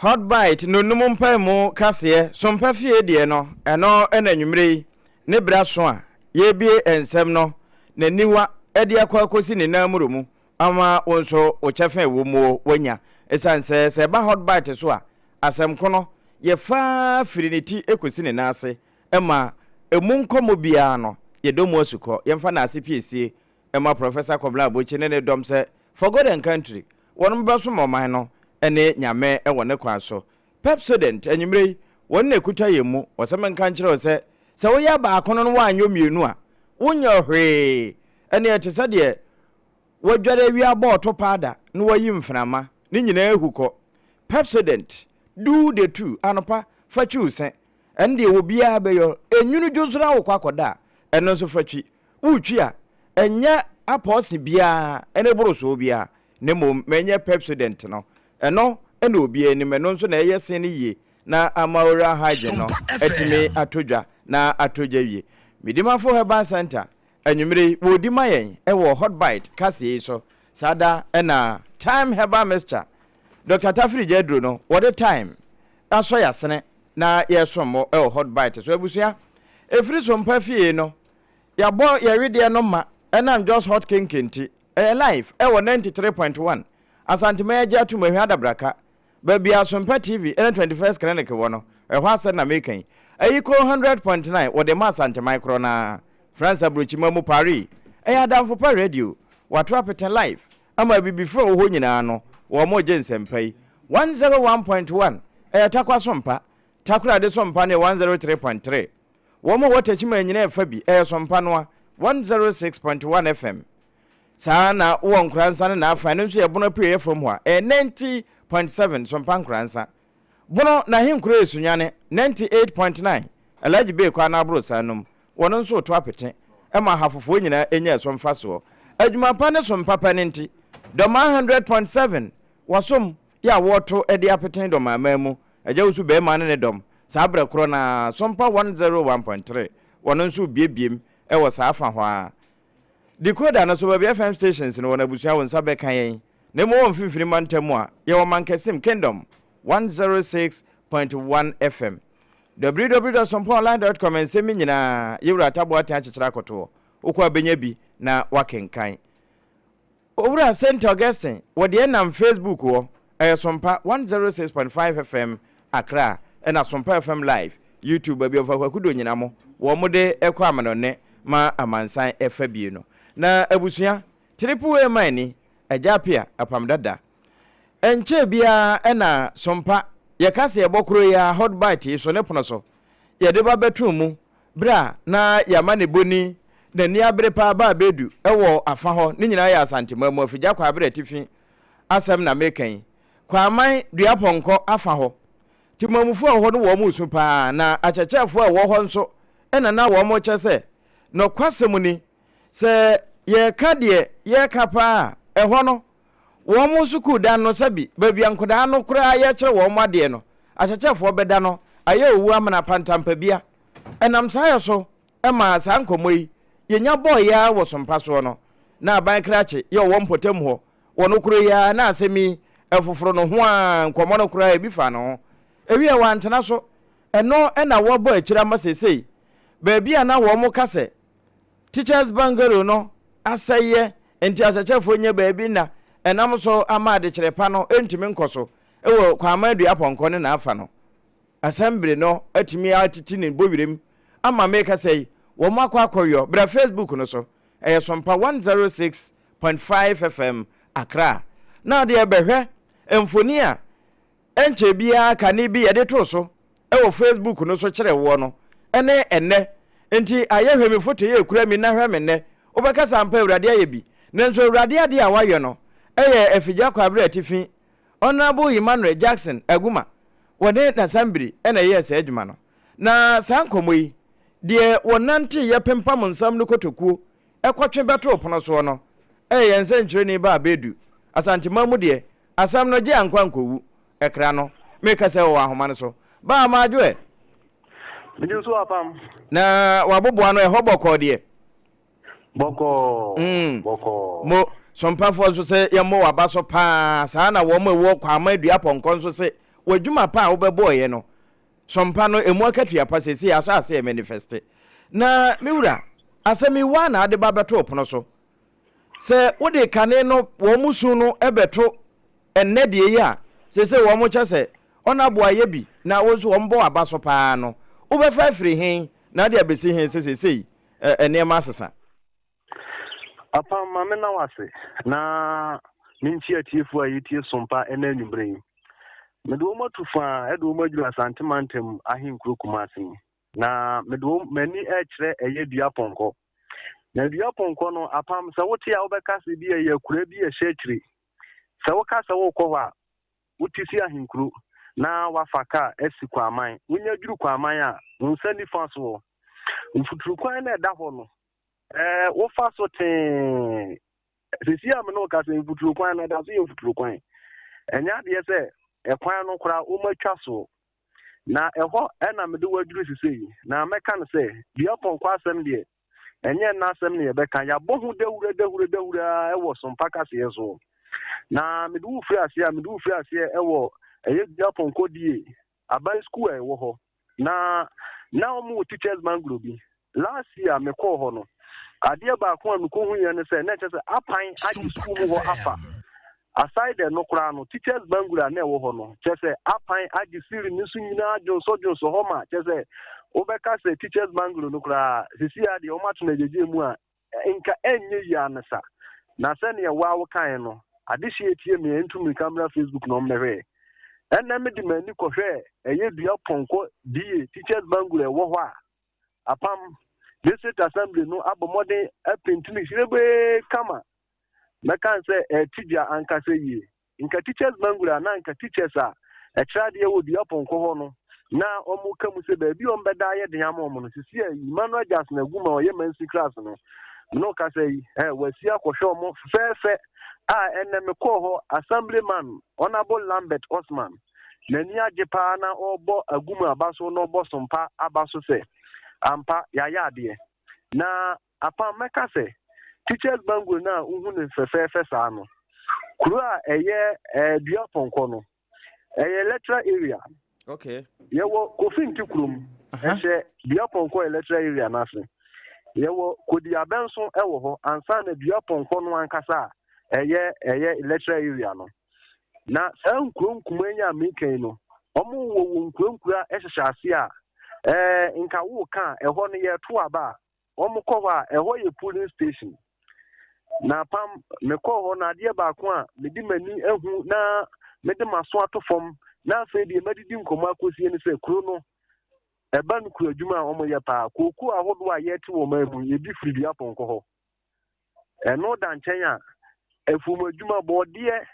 Hot Bite nonum mpaemu kaseɛ Sompa fie deɛ no, ɛno na anwummerɛ yi ne berɛ aso a yɛrebue nsɛm no n'aniwa de akɔ akɔsi ne nan muro mu ama wo nso wo kyɛfa a ɛwɔ muo woanya. Ɛsiane sɛ sɛ ɛba Hot Bite so a, asɛm ko no yɛfa firi ne ti kɔsi ne nan ase ma ɛmu nkɔmmɔ biara no yɛdɔ mu asukɔ. Yɛmfa n'ase piesie ma Professor Kɔbena Abokyi ne ne dɔm sɛ For God and Country, wɔnom bɛsom ɔman no ne Nyame wɔ ne kwan so. Pepsodent, anwummerɛ yi, wɔn na ɛkuta yɛn mu. Wɔsɛ menka nkyerɛ wo sɛ, sɛ woyɛ baako no na woanyɔ mmienu a, wonyɛ hwee. Ɛnneɛ ɛte sɛ deɛ woadware awie abɔ ɔto paada na woayi mframa, ne nyinaa ahu kɔ. Pepsodent, do the two, anɔpa, fa twi wo se. Ɛno deɛ obiara bɛyɔ. Enwunu dwo nso na wokɔ akɔda a, ɛno nso fa twi. Woretwi a, ɛnyɛ apɔɔse biara ne borosoɔ biara, na mmom ma ɛnyɛ Pepsodent no. Ɛno na obiara nim, ɛno nso na ɛyɛ se no yie na ama oral hygiene no atumi atɔ dwa na atɔ gya wie. Medimafo Herbal Centre, anwummere yi, wɔredi ma yɛn wɔ Hot Bite kaseɛ yi so. Saa da na Thyme Herbal Mixture, Dɔkta Tafiri gya aduro no, wɔde thyme asɔ yɛn asene na yɛresom mo wɔ Hot Bite so. Abusua, ɛfiri Sompa fie no, Yɛabɔ yɛn wedeɛ no ma ɛnam Jos Hot Kenke nti. Ɛyɛ live ɛwɔ 93.1 Asanteman agye atom Ahwia Adabraka, baabi a Sompa TV ne 21st Clinic wɔ no, ɛhɔ asɛm na meka yi. Ayiko 100.9 wɔde ma Asanteman korɔ no ara. France aburokyima mu Paris, ɛyɛ Adamfo Pa Radio. Wɔato apete live ama abibifo a ɛwɔ hɔ nyinaa no, wɔregye nsɛmpa yi. 101.1 ɛyɛ Tarkwa Sompa, Takoradi Sompa no yɛ 103.3. Wɔn a ɛwɔ Techiman nyinaa ɛfa bi, ɛyɛ Sompanoa, 106.1 FM. Saa ara na wowɔ Nkoransa ne n'afa, ɛno nso yɛ Bono apueeɛ fam hɔ a, ɛyɛ 90.7 Sompa Nkoransa. Bono n'ahenkuro yɛ Sunyani, 98.9 Alhaji Bey kwan no aborosan no mu, wɔn nso reto apete ma ahafofoɔ nyinaa nya ɛso mfasoɔ. Adwuma pa ne som papa no nti, Dɔmaa 100.7 wɔsom yɛ a wɔreto de apete Dɔmaa man mu Agya Wusu barima ne ne dɔm, saa berɛ korɔ no ara, Sompa 101.3, wɔn nso rebuebiem wɔ saa fa hɔ ara. Decoder no so, baabi FM stations no wɔ no abusua wo nsa bɛka yɛn, na mmom wɔ mfimfini mantam a, yɛwɔ Mankasim, Kingdom, 106.1 FM. www.sompaonline.com Nsɛm yi nyinaa, Yɛwura Ataboateng akyekyere akɔto hɔ. Wokɔ a bɛnya bi na woakenkan. Owura Saint Augustine wɔ deɛ nam Facebook wɔ, ɛyɛ Sompa 106.5 FM Accra ɛna Sompa FM Live YouTube baabi a Ɔfa Kwaku Donyinamo wɔn de kɔ amanɔne ma amansan ɛfa bie no. Na abusua, Triple A man ni, Agya Appiah, Apam Dada. Ɛnkyɛɛ biara ɛna Sompa, yɛka sɛ yɛbɔ koro yi ara, Hot Bite yi so ne pono so, yɛde ba bɛtoo mu Bere a na yɛama ne boni n'ani abere paa baa Bedu wɔ afa hɔ, ne nyinaa yɛ Asanteman mu, Afigya Kwaabere atifi asɛm na meka yi, Kwaaman Duapɔnkɔ afa hɔ. Temamufo a ɛwɔ hɔ no wɔn resu paa, na akyerɛkyerɛfo a ɛwɔ hɔ nso na na wɔrekyɛ sɛ, Nɔkwasɛm ni, sɛ yɛreka deɛ yɛreka paa a, ɛhɔ no, wɔn sukuu dan no sɛbi baabi a nkwadaa no koraa yɛrekyerɛ wɔn adeɛ no, akyerɛkyerɛfoɔ bɛda no ayɛ owu amena pantampabia. Ɛnam saa yɛ so maa saa nkɔmmɔ yi yɛnya bɔeɛ ara wɔ sompa soɔ no, na aban krakye yɛ ɔwɔ mpɔtam hɔ wɔ no koro yi ara na asɛm yi ɛfoforo no ho ara nkɔmmɔ no koraa ebi fa ne ho. Ewiɛ wantena so, ɛno na wɔabɔ akyire ama seesei baabi a na wɔn ka sɛ Teachers Bungalow no asɛeɛ nti akyerɛkyerɛfoɔ nnya baabi nna ɛnam so ama adekyerɛ pa no ntumi nkɔ so wɔ Kwaaman Duapɔnkɔ ne n'afa no. Assembly no atumi atete ne bɔwerem ama merekasa yi, wɔn akɔ akɔyɔ. Bra Facebook no so, ɛyɛ Sompa 106.5 FM Accra. Na adeɛ bɛhwɛ mfoni a ɛnkyɛ biara kane bi yɛde too so wɔ Facebook no so kyerɛ woɔ no ne ɛnnɛ. Nti ayɛ hwɛ me foto yi a ɛkura mi na hwɛ me nnɛ. Wobɛka sɛ ampa Awurade ayɛ bi. Nanso Awurade adeɛ a wayɔ no yɛ Afigya Kwaabere Atifi Honourable Emmanuel Jackson Aguma wɔne Nasambiri na ɛyɛɛ saa adwuma no. Na saa nkɔmmɔ yi, deɛ wɔnanteeɛ pempam nsam no kotokuo kɔtwe bɛtoo pono soɔ no, ɛyɛ yɛn nsɛnkyerɛni baa Bedu, Asanteman mu deɛ, asɛm no gye ankɔ ankɔwu, ɛkra no, mekasa wɔ ahoma no so. Baa Madwo ɛ? Megye so apam. Na waboboa no ɛhɔ bɔkɔɔ deɛ? Bɔkɔɔ, bɔkɔɔ. Mo sompafoɔ nso sɛ yɛmmɔ w'aba so paa, saa na wɔn a ɛwɔ Kwama Dua Pɔnkɔ nso se W'adwuma pa a wobɛbɔeɛ no, sɔmpa no, ɛmu akatua pa seesei ahyɛ aseɛ manifeste. Na me wura, asɛm yi woa na wode ba bɛtoo pono so. Sɛ wode kane no wɔn mu su no bɛto ɛnnɛ deɛ yi a, seesei wɔn kyɛ sɛ ɔna aboa yɛ bi na wo nso wɔn bɔ w'aba so paa no, wobɛfa afiri he na wode abɛsi he sɛ seesei nneɛma asesa? Apam, ma menna wo ase na menkyia atiefoɔ a yɛtie Sompa ɛnɛ anwummerɛ yi. Mede wɔn atu fa de wɔn aduru Asante mantam ahenkuro Kumasi mu. Na mede wɔn m'ani rekyerɛ ɛyɛ dua pɔnkɔ. Na dua pɔnkɔ no, apam, sɛ wote a wobɛka sɛ bi ɛyɛ akuraa bi ɛhyɛ akyire. Sɛ woka sɛ worekɔ hɔ a, wote si ahenkuro na wafa kaa asi Kwaman. Wonya duru Kwaman a, wo nsa nifa soɔ, mfuturu kwan no a ɛda hɔ no, ɛɛ wofa so tee. Sisi a me ne wo kasa yi, mfuturo kwan no ɛda so yɛ mfuturo kwan. Ɛnyɛ adeɛ sɛ ɛkwan no koraa wɔatwa soɔ. Na ɛhɔ na mede wo aduru sisei yi. Na mɛka no sɛ, dua pɔnkɔ asɛm deɛ, ɛnyɛ nna asɛm na yɛbɛka. Yɛabɔ ho dawuro dawuro dawuro ara wɔ Sompa kaseɛ so. Na mede wo firi aseɛ a, mede wo firi aseɛ wɔ ɛyɛ dua pɔnkɔ die aban sukuu a ɛwɔ hɔ. Na na wɔn wɔ teachers bungalow bi. Last year mekɔɔ hɔ no, adeɛ baako a mekɔhuiɛ ne sɛ na ɛkyɛ sɛ apan agye sukuu mu hɔ afa. Aside ɛno koraa no, teachers bungalow a na ɛwɔ hɔ no, kyerɛ sɛ apan agye ceiling no so nyinaa dwonsɔdwonsɔ hɔ ma kyerɛ sɛ wobɛka sɛ teachers bungalow no koraa sisi a deɛ wɔato no agyegye mu a nka ɛnyɛ yie ara ne sa. Na sɛdeɛ wo ara wokaeɛ no, adehyeɛ etie me ntu mmirika mmra Facebook na ɔmmɛhwɛɛ. Ɛnnɛ mede m'ani kɔhwɛɛ ɛyɛ dua pɔnkɔ DA, Teachers Bungalow ɛwɔ hɔ a, apam District Assembly no abɔ mmɔden apentini hyirebee kama. Mɛka sɛ ɛte dwa ankasa yie. Nka teachers bungalow a na nka teachers a ɛkyerɛ adeɛ wɔ dua pɔnkɔ hɔ no na wɔn ka mu sɛ baabi a wɔn bɛda ayɛ den ama wɔn no sisi a Emmanuel Jackson Aguma ɔyɛ mansi class no mene ɔkasa yi ɛ wasi akɔhwɛ wɔn fɛfɛɛfɛ a ɛnɛ mekɔɔ hɔ assemblyman Honorable Lambert Osman n'ani agye paa na ɔrebɔ Aguma aba so na ɔbɔ Sompa aba so sɛ ampa yɛayɛ adeɛ na Apam, mɛka sɛ, Teachers Bungalow no a wohu no fɛfɛɛfɛ saa no, kuro a ɛyɛ ɛɛ dua pɔnkɔ no, ɛyɛ electoral area. Okay. Yɛwɔ Kofi Nti kurom, ɛhyɛ dua pɔnkɔ electoral area no ase. Yɛwɔ Kodi Abɛnso ɛwɔ hɔ ansa na dua pɔnkɔ no ankasa a ɛyɛ ɛyɛ electoral area no. Na saa nkuro nkuma yi a meka yi no, wɔn wɔ wɔ nkuro nkuro a ɛhyehyɛ ase a ɛɛ nka woka a ɛhɔ no yɛto aba a Wɔkɔ hɔ a, ɛhɔ yɛ polling station. Na pam, mekɔɔ hɔ no, adeɛ baako a mede m'ani ahu na mede m'aso ato fam na afei deɛ madidi nkɔmmɔ akɔsie ne sɛ kuro no, ɛba no kuro adwuma a wɔyɛ paa. Kookoo ahodoɔ a yɛte wɔ man mu, ebi firi dua pɔnkɔ hɔ. Ɛno da nkyɛn a, afuom adwuma, bɔɔdeɛ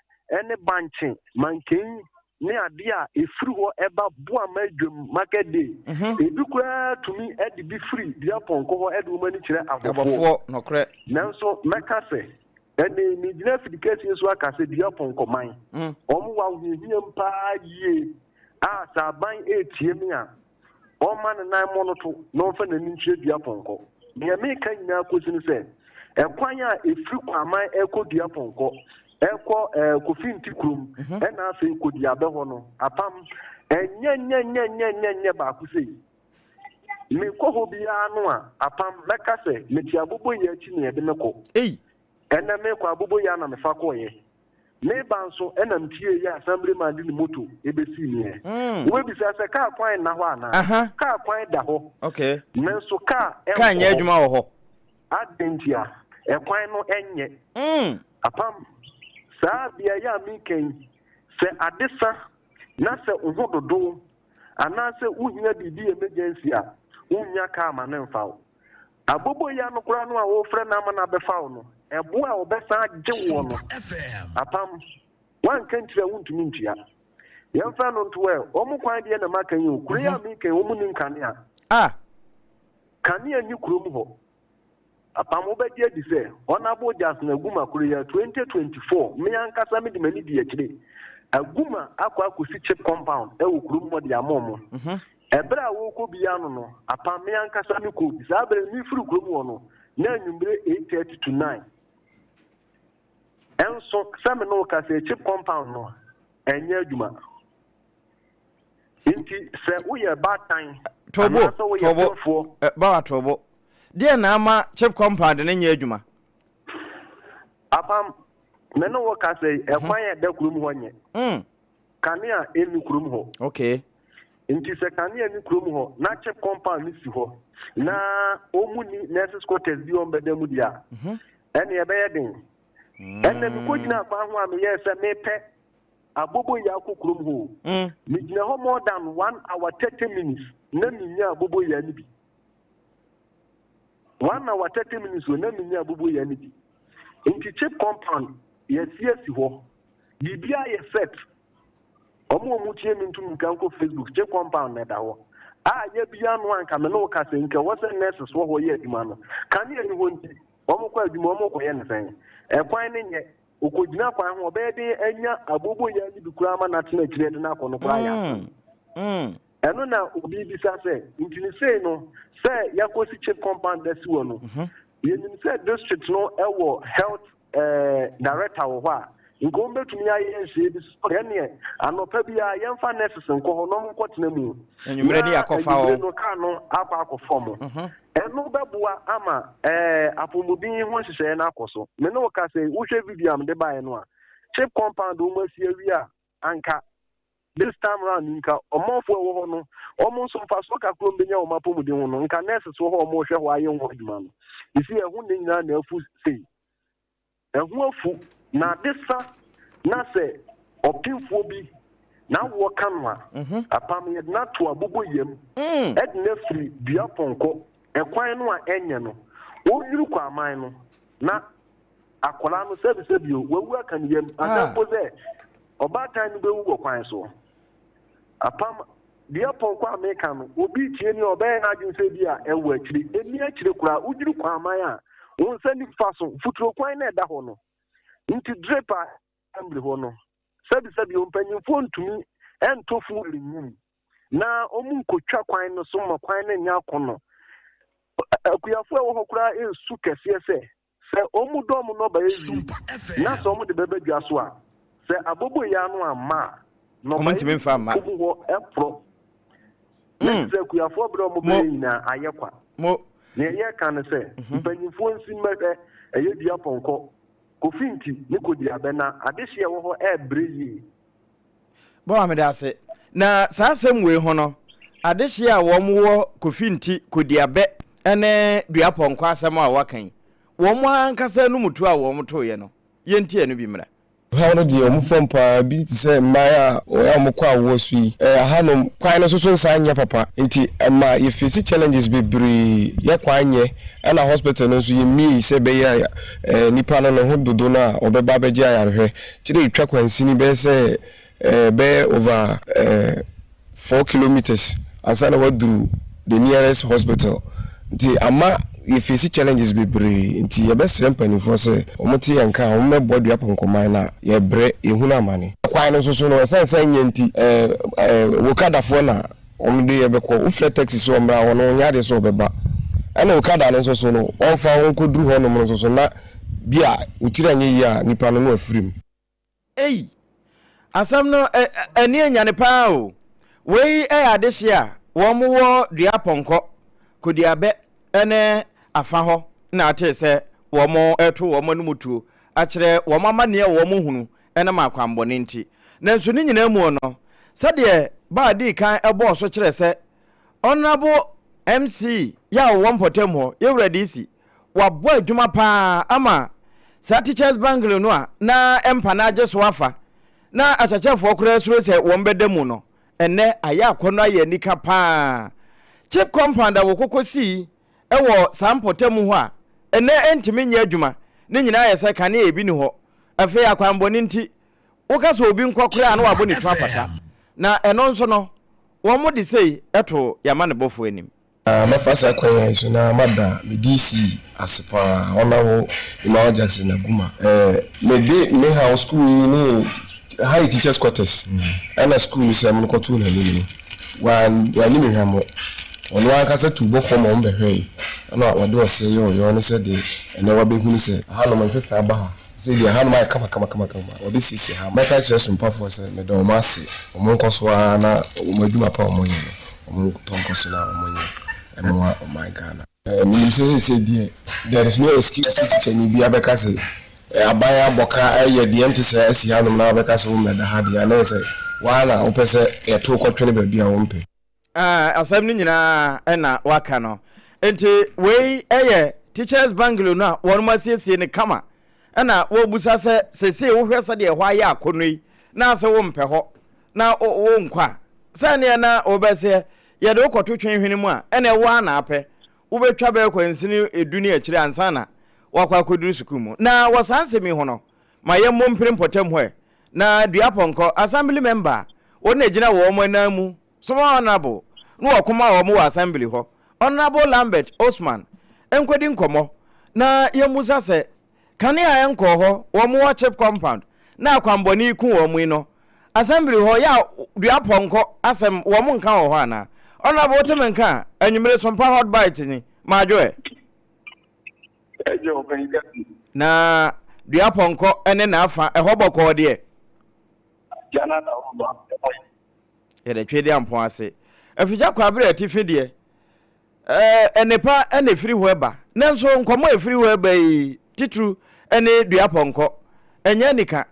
ne bankye, manken ne adeɛ a ɛfiri hɔ ba Boama dwam market day. Ebi koraa tumi de bi firi dua pɔnkɔ hɔ de wɔn ani kyerɛ abɔfoɔ. Abɔfoɔ, nokorɛ. Nanso mɛka sɛ, ɛnne yi megyina afidi kɛseɛ so aka sɛ dua pɔnkɔ man, wɔn wɔ ahohiahiam paa yie a sɛ aban retie me a, ɔmma ne nan mmɔ no to na ɔmfa n'ani nkyerɛ dua pɔnkɔ. Nea mereka nyinaa kosi ne sɛ, ɛkwan a ɛfiri Kwaman rekɔ dua pɔnkɔ, ɛkɔ ɛɛ Kofi Nti kurom, mhm. ɛna afei kɔ Duabɛ hɔ no, apam ɛnyɛ nyɛ nyɛ nyɛ nyɛ nyɛ baako sei. Mekɔ hɔ biara no a, apam mɛka sɛ mete aboboyɛ akyi na yɛde me kɔ. Ɛnɛ mekɔ aboboyɛ na mefa kɔɔyɛ. Mereba nso na metiee yɛ assemblyman de ne moto besii me ɛ. Wobɛbisa sɛ kaa kwan nna hɔ anaa? Kaa kwan da hɔ. Okay. Nanso kaa ɛnkɔ hɔ. Kaa nyɛ adwuma wɔ hɔ. Adɛn ntia? Ɛkwan no ɛnyɛ. Apam, saa beaeɛ a mereka yi, sɛ ade sa na sɛ wo ho dodo wo anaasɛ wohia biribi emergency a, wonnya kaa ma no mfa wo. Aboboyaa no koraa no a worefrɛ no ama no abɛfa wo no, ɛbo a ɔbɛsan agye woɔ no, apam, woanka ntiri a wontumi ntua. Yɛmfa no nto ɛ, wɔn kwan deɛ na maka yi o, kuro yi a meka yi, wɔn nni nkanea. Ah! Kanea nni kurom hɔ. Apam, wobɛgye adi sɛ, Honourable Justin Aguma Kuroya, 2024, me ankasa mede m'ani di akyire. Aguma akɔ akɔsi chip compound wɔ kurom hɔ de ama wɔn. Ɛberɛ a wɔrekɔ bi ano no, apam me ankasa me kɔɔ bi. Saa berɛ no, mefiri kurom hɔ no, na anwummere 8:30 to 9. Ɛnso, sɛ me ne wo kasa yi, chip compound no, ɛnyɛ adwuma. Nti sɛ woyɛ baatan Tobo, anaasɛ woyɛ tobo, pemfoɔ. eh, Bawa tobo. Deɛ na ama chip compound no nyɛ adwuma? Apam, me ne wo kasa yi, ɛkwan a ɛda kurom hɔ nyɛ. Kanea nni kurom hɔ. Okay. Nti sɛ kanea nni kurom hɔ na chip compound no si hɔ na wɔn nni nurses quarters bi wɔn bɛda mu deɛ a, ɛnna ɛbɛyɛ den. Ɛnna mekɔgyina kwan ho a meyɛɛ sɛ mepɛ aboboyaa akɔ kurom hɔ o. Megyina hɔ more than 1 hour 30 minutes na menya aboboyaa no bi. 1 hour 30 minutes o na menya aboboyaa no bi. Nti chip compound yɛasi asi hɔ. Biribiara yɛ set. Wɔn a wɔtie me ntum nka nkɔ Facebook, chip compound na ɛda hɔ. A yɛabia ano a nka me ne wo kasa yi, nka ɛwɔ sɛ nurses wɔ hɔ yɛ adwuma no. Kanea nni hɔ nti, wɔkɔ adwuma wɔkɔyɛ no sɛn? Ɛkwan no nyɛ. Ɔkɔgyina kwan ho, ɔbɛyɛ den anya aboboyaa no bi koraa ama no atena akyire de no akɔ no koraa yɛ asɛm. Ɛno na obi bisa sɛ, nti ne sei no, sɛ yɛakɔsi chip compound asi hɔ no, yɛnim sɛ district no wɔ health director wɔ hɔ a, nka wɔn bɛtumi ayɛ nhyehyɛeɛ bi so yɛneɛ anɔpa biara yɛmfa nurses nkɔ hɔ na wɔn nkɔtena mu. Anwummerɛ ne Na yɛakɔfa anwummerɛ wɔn. no kaa no akɔ akɔfa wɔn. Ɛno bɛboa ama apɔmuden ho nhyehyɛeɛ no akɔ so. Me ne wo kasa yi, wohwɛ video a mede baeɛ no a, chip compound wɔn asi awie a, anka this time round nka ɔmanfoɔ a ɛwɔ hɔ no, wɔn nso mfasoɔ kakra wɔn bɛnya wɔn apɔmuden ho no, nka nurses wɔ hɔ a wɔrehwɛ hɔ ayɛ ho adwuma no. You see, ɛho ne nyinaa na afu sei. Ɛho afu na ade sa na sɛ ɔpemfoɔ bi n'awoɔ ka no a, apam yɛde no ato abobɔ yam ɛde no afiri dua pɔnkɔ ɛkwan no a ɛnyɛ no, ɔnnwuru kɔ aman no na akwadaa no sɛbisɛbi o, wawu aka ne yam anaa mpo sɛ ɔbaatan no bɛwu wɔ kwan so. Apam dua pɔnkɔ a meka no, obi tie ni a ɔbɛyɛ n'adwene sɛ bi a ɛwɔ akyire. Ɛnni akyire koraa, wodwiri kɔ aman a, wo nsa nifa so, mfuturo kwan na ɛda hɔ no. Nti drip a assembly hɔ no, sɛbisɛbi o, mpanyinfoɔ ntumi ɛntɔ fuel nwum na wɔn nkotwa kwan no so ma kwan no nyɛ akɔnɔ. Akuafoɔ a ɛwɔ hɔ koraa esu kɛseɛ sɛ sɛ wɔn dɔm nnɔbaeɛ wie na sɛ wɔn de bɛba dwa so a, sɛ aboboyaa no amma a, Wɔn nnɔbaeɛ ntumi mfa mma. bi gu hɔ ɛporɔ. Na kyerɛ sɛ akuafoɔ berɛ a wɔn bɛyɛ nyinaa ayɛ kwa. Mo. Nea yɛreka ne sɛ, mpanyinfoɔ nsi mmɛhwɛ ɛyɛ dua pɔnkɔ, kofi nti ne kodiabɛ na adehyeɛ ɛwɔ hɔ ɛrebrɛ yie. Bɔwa meda ase. Na saa asɛm wei ho no, adehyeɛ a wɔn wɔ kofi nti kodiabɛ ne dua pɔnkɔ asɛm a wɔaka yi, wɔn ankasa anum tuo a wɔn toeɛ no, yɛntie ɛno bi mmra. Haw no deɛ wɔn fam paa bi te sɛ mmaa a wɔyɛ a wɔkɔ awoɔ so yi. Ahanom kwan no nso so nsan nyɛ papa nti ɛma yɛ face challenges bebree. Yɛ kwan nyɛ ɛna hospital no nso yɛ mmiei sɛ ɛbɛyɛ a nipa no ne ho dodo no a ɔbɛba abɛgye ayarehwɛ. Kyerɛ yɛtwa kwansini bɛyɛ sɛ bɛyɛ over 4 kilometres ansa na waduru the nearest hospital nti ama yɛ face challenges bebree nti yɛbɛsrɛ mpanimfoɔ sɛ wɔn te yɛn ka a wɔn mmɛboa dua pɔnkɔman na yɛbrɛ yɛhunu amane. Kwan no nso so no ɛsiane sɛ nyɛ nti ɛɛ wokadafoɔ na wɔn de yɛbɛkɔ wofrɛ taxi sɛ ɔmmra hɔ no ɔnyɛ adeɛ sɛ ɔbɛba ɛna okada no nso so no wɔmfa wɔn nkɔduru hɔnom no nso so na bi a wotiri anyɛ yie a nipa no no afiri mu. Ei! Asɛm no ani anyane paa o. Wei yɛ adehye a wɔn wɔ dua pɔnkɔ, koduabɛ ne afa hɔ na atee sɛ wɔn reto wɔn anom tuo akyerɛ wɔn amaneɛ a wɔn hunu ɛnam akwanbɔne nti. Nanso ne nyinaa muo no, sɛdeɛ Baa dii kan bɔɔ so kyerɛ sɛ Honourable MC yɛ a ɔwɔ mpɔtam hɔ, Yɛwura DC, wabɔ adwuma paa ama saa Teachers Bungalow no a na mpa no agye so afa na akyerɛkyerɛfoɔ koraa suro sɛ wɔn bɛda mu no, ɛnnɛ ayɛ akɔnnɔ ayɛ anika paa. Chip compound a wɔkɔkɔ sii wɔ saa mpɔtam hɔ a ɛnnɛ ɛntumi nyɛ adwuma ne nyinaa ayɛ sɛ kanea ebi ni hɔ. Afei akwanbɔne nti, woka sɛ obi nkɔ koraa na wabɔ ne tu apata. Na ɛno nso no, wɔn de sei to yɛn amanebɔfoɔ anim. Na mɛfa saa kwan yi so na mada me DC ase paa, Honourable Emmanuel Jackson Aguma. Mede me haw sukuu yi ne ha yɛ teachers quarters ɛna sukuu no sɛm no kɔtoo n'anim no, wanni me hwammɔ. Ɔno ankasa tuu bɔ fam ma wɔbɛhwɛe ɛna ɔde ɔseɛ yɛɛ ɔyɔɔ no sɛ deɛ ɛnnɛ wabɛhunu sɛ hanom nsesa aba ha. Sɛ deɛ hanom ayɛ kama kama kama kama, wɔabɛsiesie ha. Mɛka akyerɛ Sompafoɔ sɛ meda wɔn ase, wɔn nkɔ so ara na wɔn adwuma pa a wɔyɛ no, wɔn ntɔ nkɔ so na wɔnyɛ mmoa ɔman Ghana. Menim sɛ seesei deɛ there is no excuse sɛ tikyani biara bɛka sɛ aban abɔ ka ayɛ deɛ ɛnte saa asi hanom na wabɛka sɛ wommɛda ha deɛ a, na ɛyɛ sɛ wo ara na wopɛ sɛ yɛto wo kɔtwene baabi a wompɛ. Ah, asɛm no nyinaa na waka no. Nti wei yɛ Teachers Bungalow no a wɔn asiesie no kama. Ɛna wɔbusa sɛ seesei wohwɛ sɛdeɛ ɛhɔ ayɛ akɔnnɔ yi na ase wompɛ hɔ na wonkɔ a, sɛdeɛ na wobɛseɛ yɛde wo kɔto twe hwene mu a, ɛna ɛwɔ ara na apɛ. Wobɛtwa bɛyɛ kwansini edu ne akyire ansa na wakɔ akɔduru sukuu mu. Na wɔ saa nsɛm yi ho no, ma yɛmmɔ mpire mpɔtam hɔ ɛ. Na dua pɔnkɔ, assembly member a wɔn na ɛgyina wɔn anan mu, soma honourable na wɔko ma wɔn wɔ assembly hɔ, Honourable Lambert Osman nkɔdi nkɔmmɔ na yɛmmusa sɛ Kanea a ɛnkɔɔ hɔ, wɔn wɔ chip compound na akwanbɔne yi ku wɔn yi no, assembly hɔ yɛ a dua pɔnkɔ asɛm wɔn nka wɔ hɔ anaa? Honourable wote me nka a, anwummere sompa hot bite ni, madwo ɛ. Ɛgye ɔpanyin kɛse. Na dua pɔnkɔ ne n'afa, ɛhɔ bɔkɔɔ deɛ. Agya no adaworo ba, ɛhɔ yɛ. Yɛda Twedeampɔn ase. Afigya Kwaabere atifi deɛ, Ɛɛ, nnepa na ɛfiri hɔ ba. Nanso nkɔmmɔ a ɛfiri hɔ ba yi titiriw ne dua pɔnkɔ. Ɛnyɛ anika.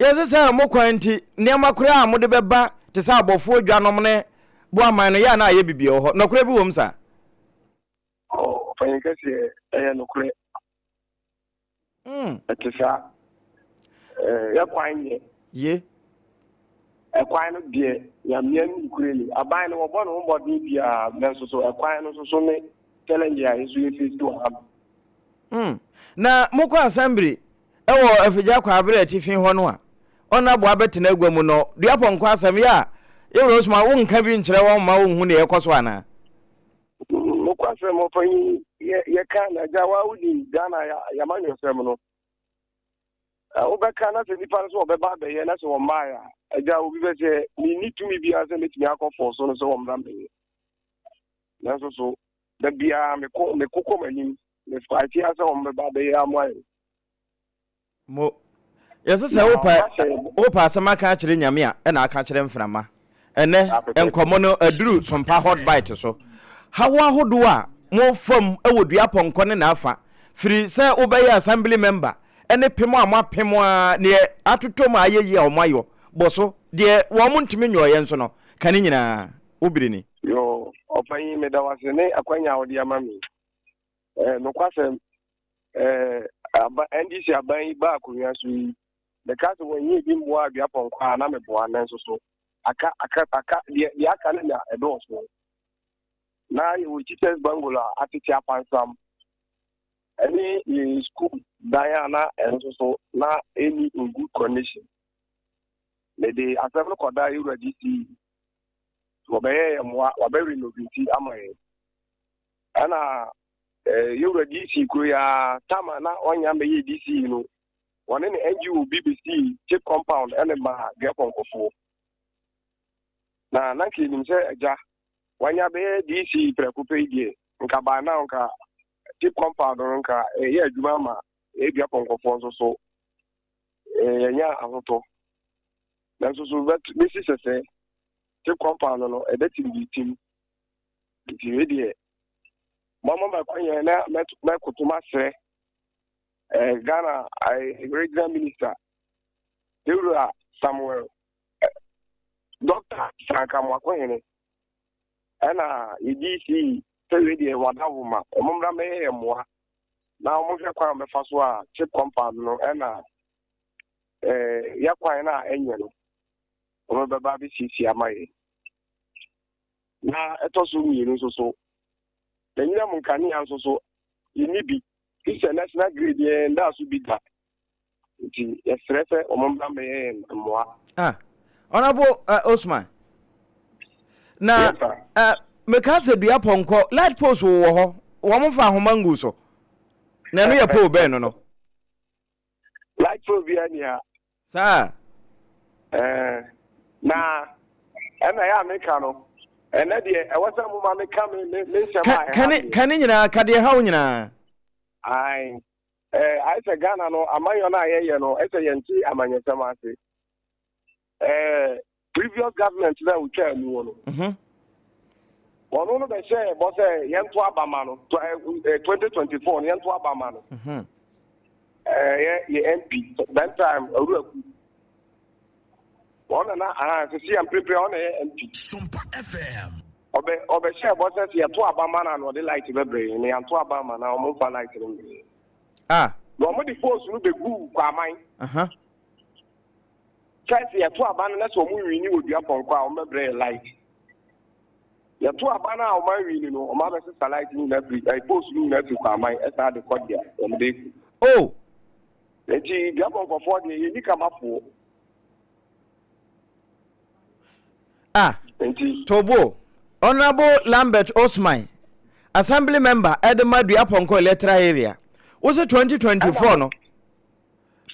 Yɛse sɛ mo kwan nti, nneɛma koraa a mode bɛba te sɛ abɔfoɔ dwanom ne boaman no, yɛ a na ayɛ biribi wɔ hɔ. Nɔkorɛ bi wom saa? Ɔpanyin kɛseɛ, ɛyɛ nokorɛ. Ɛte saa. Yɛ kwan nyɛ. Ye. Ɛkwan no deɛ, Nyame anim nokorɛ ni, aban no wɔbɔ ne ho mmɔden biara, nanso so ɛkwan no nso so ne challenge a yɛn nso yɛ face wɔ ha no. Na mokɔ assembly wɔ Afigya Kwaabere atifi hɔ no a, ɔno aboa bɛtena agua mu no, dua pɔnkɔ asɛm yɛ a, Yɛwura Osman, wonka bi nkyerɛ wɔn mma wɔnhu nea ɛkɔ so anaa? Nokwasɛm ɔpanyin yɛ yɛka na agya wa wonim Ghana yamanyɔsɛm no wobɛka na sɛ nipa no sɛ wɔbɛba abɛyɛ na sɛ wɔmmaeɛ a agya obi bɛ sɛ menni tumi biara sɛ mɛtumi akɔ fɔɔ so no sɛ wɔmmra mmɛyɛ nanso so da biara mekɔ mekokɔ m'anim mefaetea sɛ wɔmbɛba abɛyɛ amoa yɛn. Mo. Yɛse sɛ wopɛ wopɛ asɛm aka akyerɛ Nyame a ɛna aka akyerɛ mframa. Ɛnɛ nkɔmmɔ no aduru Sompa Hot Bite so. Haw ahodoɔ a mo fam wɔ dua pɔnkɔ ne n'afa firi sɛ wobɛyɛ assembly member ne pem a moapem a neɛ atotɔ mu a ayɛ yie a wɔn ayɔ bɔ so deɛ wɔn ntumi nyɔeɛ nso no ka ne nyinaa. Wo bere ni. Yoo, ɔpanyin meda wo ase ne akwanya a wode ama me yi. Eh, nokwasɛm, eh, aba, NDC aban yi baa akonnwa so yi, meka sɛ wɔnyɛ bi mmoa adua pɔnkɔ a na meboa, nanso so aka, aka, aka, deɛ, deɛ aka no na ɛdɔɔso. Na yɛwɔ teachers bungalow a atete apansam, ɛne yɛn school dan a na ɛno nso so na ɛnni in good condition. Mede asɛm no kɔdaa yɛwura DC, wɔbɛyɛ yɛn mmoa, wɔabɛ renovate ama yɛn. Ɛna eh, yɛwura DC kuro yi ara, tam a na ɔnya mbɛyɛ DC yi no, wɔne ne NGO bi bɛsii chip compound ɛne maa dua pɔnkɔfoɔ. Na na nka yɛnim sɛ agya, wanya bɛyɛ DC prɛko pɛ yi deɛ, nka by now nka chip compound no nka ɛyɛ adwuma ama dua pɔnkɔfoɔ nso so yɛnya ahotɔ. Nanso so bɛsi sɛsɛ chip compound no ɛbɛtim bi tim. Nti wei deɛ mama ma kwan yɛn na mɛkoto masrɛ eh, Ghana eh, regional minister Ewura Samuel eh, Dr. Sanka Mwakohene ɛna yɛdi si sɛ wei deɛ wada wo ma ɔmo mmra mɛyɛ yɛ mmoa na ɔmo hwɛ kwan a ɔbɛfa so a chip compound no ɛna eh, yɛ kwan no a ɛnyɛ no ɔmo bɛba abɛsiesie ama yɛn. Na ɛtɔ so mmienu nso so, n'anyinam nkanea nso so, yɛnni bi. Fi sɛ national grid yɛn ndaa so bi da. Nti yɛsrɛ sɛ wɔn mmra mmɛyɛ yɛn mmoa. Ah, Honourable uh, Osman. Na yes, uh, meka sɛ dua pɔnkɔ light post wɔ hɔ wɔn mfa ahoma ngu so na ɛno yɛ pole bɛn no no. Light pole bi ani ha. Saa. Ɛɛ, na ɛna ɛyɛ a meka no, ɛnɛ deɛ ɛwɔ sɛ mo ma meka me me me nsɛm a ɛha me. Ka ne nyinaa, ka deɛ ɛha wo nyinaa. Ae. Eh, ayɛ sɛ Ghana no amanyɔ no a yɛyɛ no, ɛsɛ yɛnte amanyɔsɛm ase. Eh, previous government na otwaa mu no. Ɔno no bɛhyɛ bɔ sɛ yɛnto aba ma no 2024 no yɛnto aba ma no. Ɛyɛ yɛ MP that time Awuraku. Wɔn na na aha sisi yɛn mprepre ɔna yɛ MP. Sompa FM. Ɔbɛ ɔbɛhyɛ bɔ sɛ sɛ yɛto aba ma no a na ɔde light bɛbrɛ yɛn na yɛanto aba ama no a wɔn mfa light no mbrɛ yɛn. Ah. Na wɔn de post no bɛguu Kwaman. Aha. Sɛ sɛ yɛto aba no na sɛ wɔn nwini wɔ dua pɔnkɔ a wɔn bɛbrɛ yɛn light. Yɛto aba no a wɔn anwini no wɔn abɛsesa light no nyinaa firi ɛɛ post no nyinaa firi Kwaman ɛsan de kɔ deɛ wɔn de kɔ. Oh. Eti dua pɔnkɔfoɔ deɛ yɛnni kamafoɔ. Ah, Nti. Tobo, Honourable Lambert Osman, Assembly Member ɛde ma Duapɔnkɔ Electoral Area. Wose 2024 no,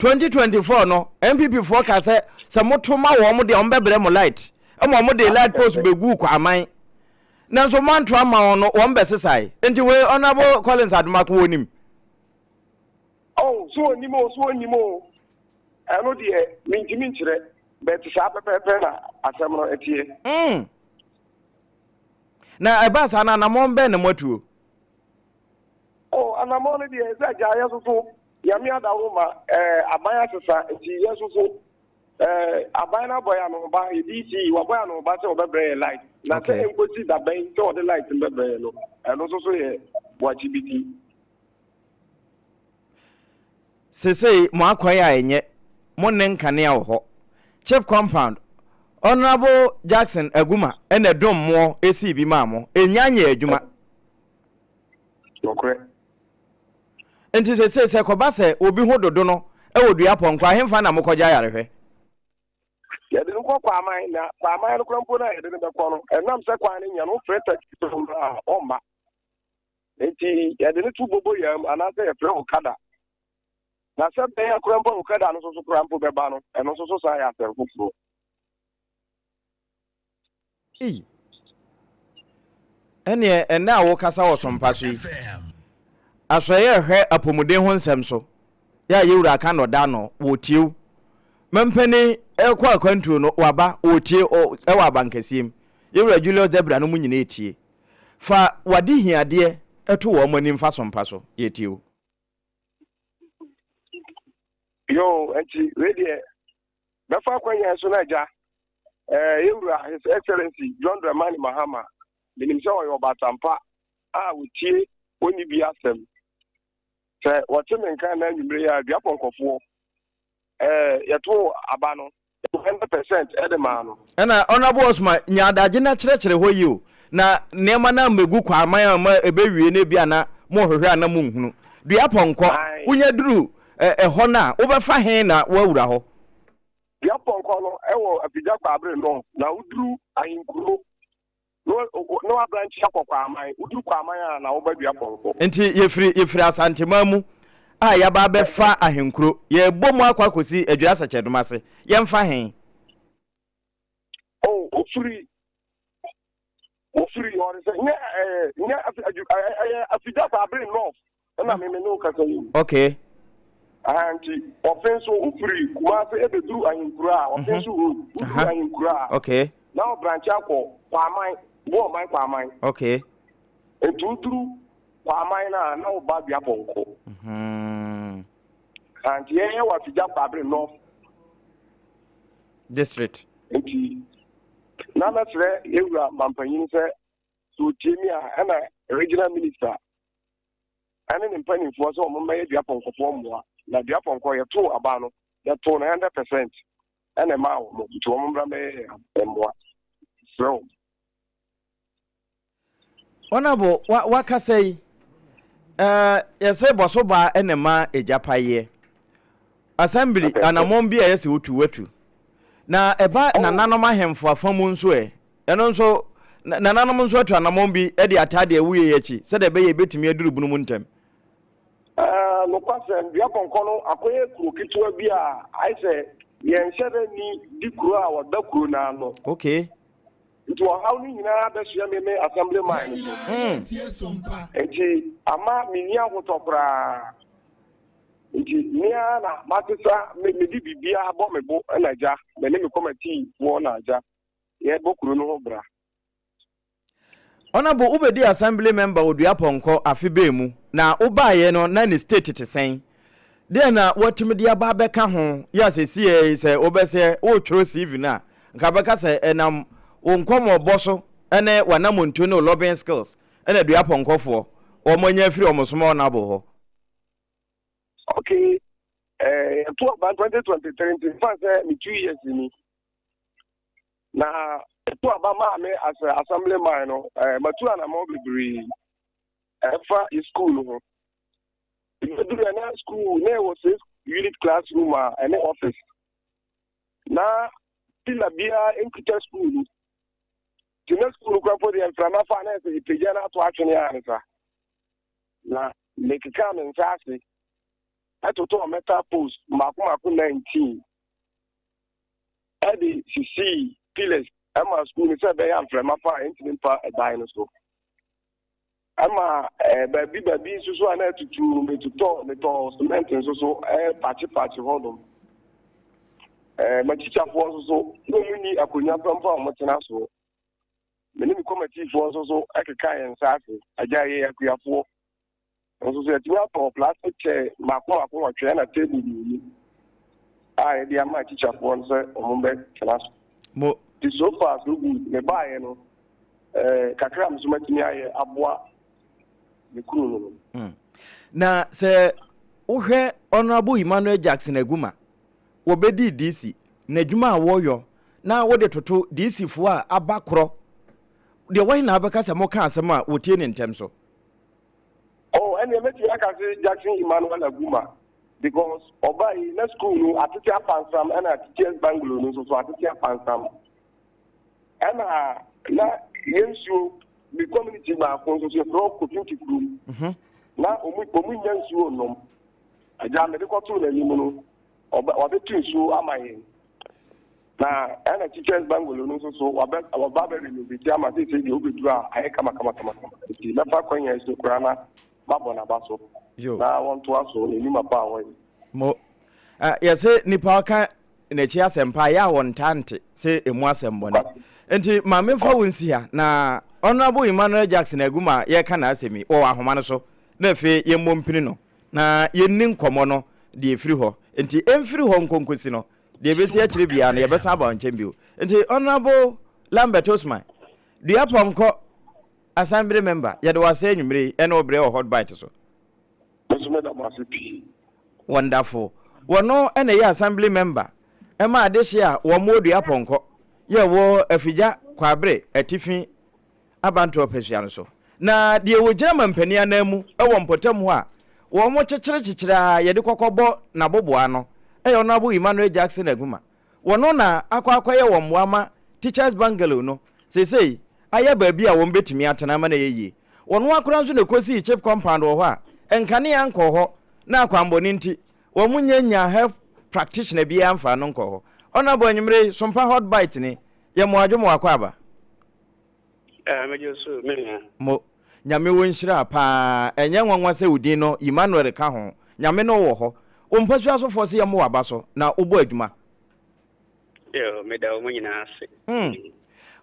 2024 no, NPP foɔ ka sɛ sɛ moto ma wɔn deɛ wɔn bɛbrɛ mo light, ɛma wɔn de light post bɛgu Kwaman. Nanso moanto ama wɔn no, wɔn bɛsesae. Nti wei Honourable Collins Adomako wɔnim. Oh, so onim o, so onnim o, ɛno deɛ mentumi nkyerɛ, but saa pɛpɛɛpɛ na asɛm no ɛteɛ. Mm. Na ɛbaa saa no anammɔn bɛn na moatuo? Oh, anammɔn no deɛ sɛ agya yɛ soso, Nyame adaworo ma eh, aban asesa, nti yɛ soso eh, aban no abɔ yɛ anohoba, yɛ DC, wabɔ yɛ anohoba sɛ ɔbɛbrɛ yɛ light, na sɛ Okay. ɛnkɔsi da bɛn sɛ ɔde light no bɛbrɛ yɛ no, ɛno nso so yɛ boakye bi ti. Sesei mo akwan a ɛnyɛ, mo nne nkanea wɔ hɔ. Chip compound, Honourable Jackson Aguma na ɛdom moɔ esii bi maa mo, ɛnya nyɛɛ adwuma. Nokorɛ. Nti sesei sɛ ɛkɔba sɛ obi ho dodo no wɔ dua pɔnkɔ a, henfa na mokɔgye ayarehwɛ? Yɛde no kɔ Kwaman, na Kwaman no koraa mpo no a yɛde no bɛkɔ no, ɛnam sɛ kwan no nyɛ no, wofrɛ taxi sɛ ɔmmra a, ɔmma. Enti yɛde no to boboyaa mu anaasɛ yɛfrɛ okada. Na sɛ bɛyɛ koraa mpo a okada no nso so koraa mpo bɛba no, ɛno nso so san yɛ asɛm foforɔ. Ei. Ɛneɛ ɛnɛ a wokasa wɔ sompa so yi, asɔeɛ ɛhwɛ apɔmuden ho nsɛm so, yɛ a yɛwura aka na ɔda ano, wɔtie wo. Mampanin ɛkɔ akwantuo no, waba, wɔtie ɛwɔ abankɛseɛ mu. Yɛwura Julius Debra no mu nyinaa ɛtie. Fa w'adehiadeɛ to wɔn anim fa so mpa so. Yɛtie wo. Yoo, nti wei deɛ bɛfa akwannya so no agya eh, yɛwura His Excellency John Dramani Mahama, menim sɛ ɔyɛ ɔbatampa a ɔtie ɔnni bi asɛm. Sɛ wɔte me nka na anwummere yi a, duapɔnkɔfoɔ eh, yɛtoo aba no 100% ɛde maa no. Ɛna Honourable Osman, nya adagye na kyerɛkyerɛ hɔ yie o, na nneɛma no ammɛgu kwaman a ma ɛbɛwie no ebia na mohwehwɛ a na monhunu. Dua pɔnkɔ, Ae. wonya duru ɛhɔ no a, wobɛfa he na woawura hɔ? Dua pɔnkɔ no ɛwɔ Afigya Kwaabere North, na woduru Ahenkuro na na wabranche akɔ Kwaman, woduru Kwaman a na woba Dua Pɔnkɔ. Nti yɛfiri yɛfiri Asanteman mu a yɛaba abɛfa Ahenkuro, yɛrebɔ mu akɔ akɔsi Adwira Sɛkyɛdom ase, yɛmfa he? Oh, wofiri wofiri ɔde sɛ nyɛ ɛɛ nyɛ afi adu ɛyɛ Afigya Kwaabere North ɛna me me ne wo kasa yi. Okay. Aha nti ɔfe nso wofiri Kumase ebeduru Ahenkuro a ɔfe nso road woduru Ahenkuro a. Okay. Na ɔbranche akɔ Kwaman Boɔman Kwaman. Okay. Nti woduru Kwaman no a na woba Duapɔnkɔ. Aha nti yɛn yɛ wɔ Afigya Kwaabere North. District. Nti na mɛsrɛ yɛwura mampanyin sɛ sɛ otie mi a ɛna regional minister. ɛne ne mpanimfoɔ sɛ wɔn mmɛyɛ duapɔnkɔfoɔ mmoa na duapɔnkɔ yɛtoo aba no yɛtoo no 100% ɛna ɛmaa wɔn nti wɔn mmra mmɛyɛ yɛn mmoa serɛ wɔn. Honorable, wa wakasa yi, eh, yɛsɛ bɔso baa ɛna ma egya payeɛ. Assembly anamɔn bi a ɛyɛ sɛ wotu watu. Na ɛba oh. nananom ahemfo afa mu nso ɛ, Ɛno nso, nananom nso atu anammɔn bi de ataa deɛ woyɛ yi akyi sɛdeɛ ɛbɛyɛ ɛbɛtumi aduru bunu mu ntɛm. Nokwasɛm, Dua Pɔnkɔ no akɔyɛ kuro ketewa bi a ayɛ sɛ yɛnhyɛ da nni di kuro a wɔda kuro no ano. Okay. Nti ɔhaw no nyinaa bɛsoɛ me me assembly man no so. Nti ama menni ahotɔ koraa. Nti me ara na masesa me mede biribiara bɔ me bo na agya me ne me kɔmatiifoɔ na agya yɛbɔ kuro no ho bra. Honourable wobɛdii assembly member wɔ Duapɔnkɔ afe bɛn mu na wobaeɛ no na ne state te sɛn? Deɛn na woatumi de aba abɛka ho yɛ a seesei yi sɛ wobɛsɛ woretwerɛ CV no a nka bɛka sɛ ɛnam wo nkɔmmɔbɔ so ne w'anamontuo ne wo lobbying skills na Duapɔnkɔfoɔ wɔn anya afiri wɔn som Honourable hɔ? Okay, eh, yɛto aba 2023 nti mfa sɛ me 2 years ni. Na ɛto aba maa me as a assembly man no, eh, matu anammɔn bebree ɛfa school no ho. Ɛbɛduru ɛna school na ɛwɔ six unit classroom a ɛne office. Na pillar biara nkuta school no. Nti na school no kora mpo deɛ mframa fa na ɛsɛ ɛpagya no ato atwene a ne sa. Na mekeka me nsa ase ɛtotɔɔ metal post mmaako mmaako 19 ɛde sisii pillars ɛma school no sɛ ɛbɛyɛ mframa fa a ɛntumi mfa ɛdan no so. Ɛma baabi baabi nso so a na atutu no, metotɔ metɔ cement nso so ɛpakye pakye hɔnom. M'akyikyafoɔ nso so na wɔn nni akonnwa pɛ mpo a wɔtena soɔ. Me ne me kɔmatiifoɔ nso so ɛkeka yɛn nsa ase. Agya yɛ akuafoɔ nso so yɛtumi atɔ plastic chair mmaako mmaako 8 ɛna table 2 a yɛde ama akyikyafoɔ no sɛ wɔn bɛtena so. Mo. Nti so far so good, mebaeɛ no, kakra a me nso matumi ayɛ aboa me kunu no no. Na sɛ wohwɛ Honourable Emmanuel Jackson Aguma, wɔbɛdii DC, n'adwuma a wɔyɔ na wode toto DC foɔ a aba korɔ, deɛ wɔhe na wobɛka sɛ moka asɛm a wɔtie ne ntɛm so? Oh, ɛnneɛ mɛtumi aka sɛ Jackson Emmanuel Aguma because ɔbaa yi na school no atete apansam ɛna teachers bungalow no nso so atete apansam, ɛna na yɛn nsuo mi community baako nso so yɛfrɛ hɔ Kofinti kurom na ɔmu nya nsuo nom. Agya mede kɔtoo n'anim no, ɔbɛ wabɛtu nsuo ama yɛn, na ɛna teachers bungalow no nso so wabɛ waba bɛ renovate ama seesei deɛ wobɛduru a ayɛ kama kama kama kama. Nti mɛfa kwan yɛn so koraa na mabɔ n'aba so na wɔntoa so n'anim pa a wɔyɛ. Mo yɛsɛ nipa ɔka n'akyi asɛmpa a yɛ a wɔntaa nte sɛ emu asɛm bɔne. Nti ma memfa wo nsi ha na Honourable Emmanuel Jackson Aguma a yɛreka n'asɛm yi wɔ ahoma no so na afei yɛmmɔ mpini no na yɛnni nkɔmmɔ no deɛ ɛfiri hɔ. Nti ɛmfiri hɔ nkonkosi no deɛ ɛbɛsi akyire biara no yɛbɛsan aba wo nkyɛn bio. Nti Honourable Lambert Osman, Dua Pɔnkɔ Assembly member, yɛde wo ase anwummere yi ɛne wo berɛ wɔ Hot Bite so. Me nso meda mo ase pii. Wonderful. Wɔno na ɛyɛ assembly member ɛma adehye a wɔn wɔ Dua Pɔnkɔ yɛ wɔ Afigya Kwabre Atifi Abantoɔ pɛsua no so. Na deɛ wɔgyina mampanin anan mu wɔ mpɔtam hɔ a wɔn kyekyere kyekyere a yɛde kɔkɔ bɔ n'aboboa ano yɛ Honourable Emmanuel Jackson Aguma. Wɔno na akɔ akɔyɛ wɔn mmoa ma Teachers Bungalow no seesei ayɛ baabi a wɔn bɛtumi atena ama no ayɛ yie. Wɔn akora nso na ɛkɔsii chip compound wɔ hɔ a nkanea nkɔɔ hɔ na akwammɔne nti wɔn nnya nyaa health practitioner biara mfaa no nkɔɔ hɔ. Honourable anwummere yi, Sompa Hot Bite ni, yɛ mo adwo mo akɔ aba. Eh, megye so, me nua. Mo. Nyame wo nhyira paa. Ɛnyɛ nwanwa sɛ wo din no Emmanuel ka ho. Nyame ne wo wɔ hɔ. Wo mpasua sofoɔ se yɛmmɔ w'aba so na wobɔ adwuma. Yo, meda wɔn nyinaa ase.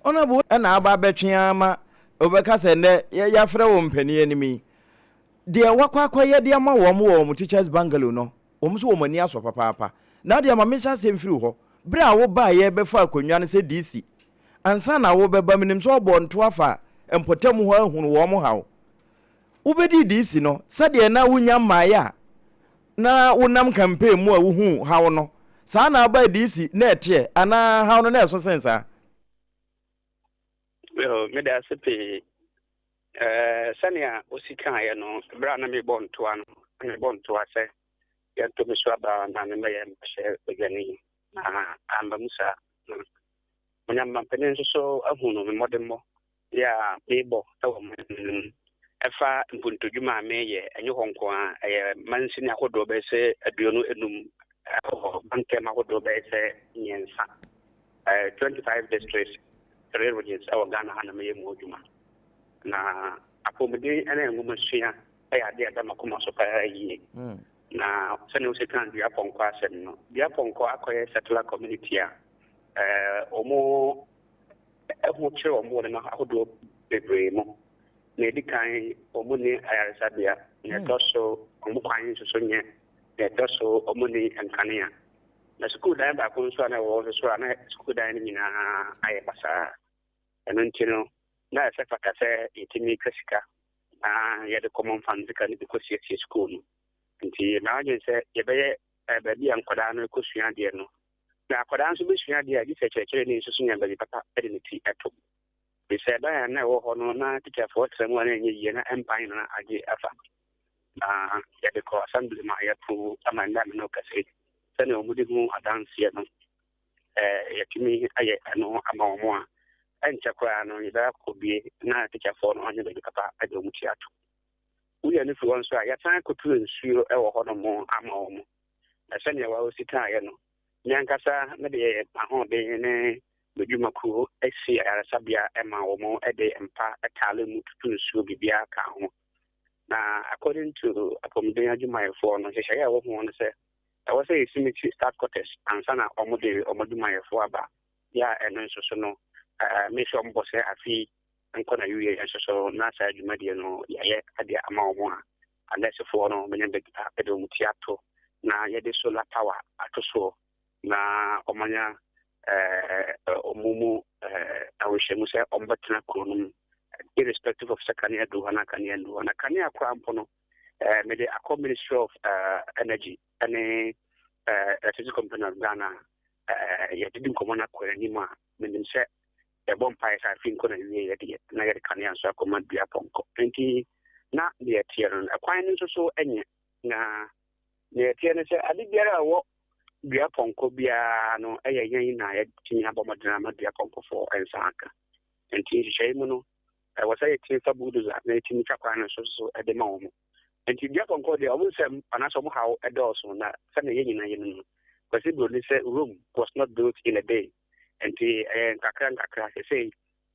Honourable wo na aba abɛtwe ara ma wobɛka sɛ nnɛ yɛafrɛ wo mpanin anim yi. Deɛ wakɔ akɔyɛ de ama wɔn wɔ wɔn teachers bungalow no, wɔn nso wɔn ani asɔ papaapa. Na adeɛ ma menhyɛ aseɛ mfiri hɔ. Berɛ a wobaeɛ bɛfaa akonnwa no sɛ DC, ansa na wobɛba menim sɛ wɔbɔɔ ntoa faa mpɔtam hɔ ahunu wɔn haw. Wobɛdii DC no, sɛdeɛ na wonya mmaeɛ a na wonam campaign mu a wohuu haw no, saa na wobaa DC na ɛteɛ anaa haw no na ɛso sen saa? Yo, meda ase pii. Sɛnea wosi kaeɛ no, berɛ a na mebɔ ntoa no, na mebɔ ntoa sɛ yɛnto me so aba na memmɛyɛ mmarahyɛ badwani, na amba mu saa. Na Onyame nso so ahu no me mmɔdemmɔ yɛ a mebɔ wɔ man no mu. Ɛfa mpuntudwuma a meyɛ, ɛnyɛ hɔ nko ara, ɛyɛ mansini ahodoɔ bɛyɛ sɛ 25 ɛwɔ mantam ahodoɔ bɛyɛ sɛ 3, 25 districts, 3 regions ɛwɔ Ghana ha na meyɛ mu adwuma. Na apɔmuden ne nwomasua yɛ adeɛ a ɛda m'akoma so paa yie. Na sɛnea wosi kaa dua pɔnkɔ asɛm no, dua pɔnkɔ akɔyɛ settler community a wɔn ho kyerɛ wɔn wɔ nneɛma ahodoɔ bebree mu. Nea edi kan, wɔn nni ayaresabea. Nea ɛtɔ so, wɔn kwan nso so nyɛ. Nea ɛtɔ so, wɔn nni nkanea. Na sukuu dan baako nso a na ɛwɔ hɔ nso so a, na sukuu dan no nyinaa ayɛ basaa. Ɛno nti no, na ɛsɛ fata sɛ yɛtumi twa sika na yɛde common fund sika no bi kɔsiesie sukuu no. Nti m'adwene sɛ yɛbɛyɛ baabi a nkwadaa no kɔsua adeɛ no. Na akwadaa nso bɛsua adeɛ a, gye sɛ kyerɛkyerɛni nso so nya baabi papa de ne ti to. Ɛfiri sɛ dan a na ɛwɔ hɔ no, na tikyafoɔ tra mu a na ɛnyɛ yie, na ɛmpan na na agye afa. Na yɛde kɔ assembly ma yɛaprove ama nnɛ a me ne wo kasa yi, sɛnea wɔde hu adanseɛ no, yɛatumi ayɛ ɛno ama wɔn a, ɛnkyɛ koraa no yɛbɛyɛ akɔbie na tikyafoɔ no anya baabi papa de wɔn ti ato. Woyɛ no firi hɔ nso a, yɛasan akɔtu nsuo wɔ hɔnom ama wɔn. Na sɛnea wɔsi kaeɛ no, me ankasa mede m'ahoɔden ne m'adwumakuo asi ayaresabea ma wɔn de mpa taale mu tutu nsuo biribiara ka ho. Na according to apɔmuden adwumayɛfoɔ no, nhyehyɛeɛ a ɛwɔ ho no sɛ ɛwɔ sɛ yɛsi meet staff quarters ansa na wɔde wɔn adwumayɛfoɔ aba. Yɛ a ɛno nso so no, mehyɛ wɔn bɔ sɛ afe yi nkɔ na wie nso so na saa dwumadie no yɛayɛ de ama wɔn a anɛɛsefoɔ no bɛnya baabi pa de wɔn ti ato na yɛde solar power ato soɔ na wɔanya wɔn mu awerɛhyɛmu sɛ wɔbɛtena kuro no mu irrespective of sɛ kanea duru hɔ anaa kanea nnuru hɔ. Na kanea koraa mpo no, mede akɔ Ministry of Energy ne Electricity Company of Ghana a yɛdidi nkɔmmɔ no akɔ anim a menim sɛ yɛbɔ mpaeɛ sɛ afe nkɔ na wie yɛ deɛ na yɛde kanea nso akɔma dua pɔnkɔ. Nti na deɛ ɛteɛ no, ɛkwan no nso so nyɛ. Na deɛ ɛteɛ no sɛ ade biara a ɛwɔ dua pɔnkɔ biara no ɛyɛ yɛn na yɛtumi abɔ mmɔden ama dua pɔnkɔfoɔ nsa aka. Nti nhyehyɛe mu no, ɛwɔ sɛ yɛtumi fa bulldozer na yɛtumi twa kwan no nso so de ma wɔn. Nti dua pɔnkɔ deɛ wɔn nsɛm anaasɛ wɔn haw dɔɔso na sɛnea yɛn nyinaa yɛnim no, Kwasi Broni sɛ Rome was not built in a day. Nti ɛyɛ nkakra nkakra. Sesei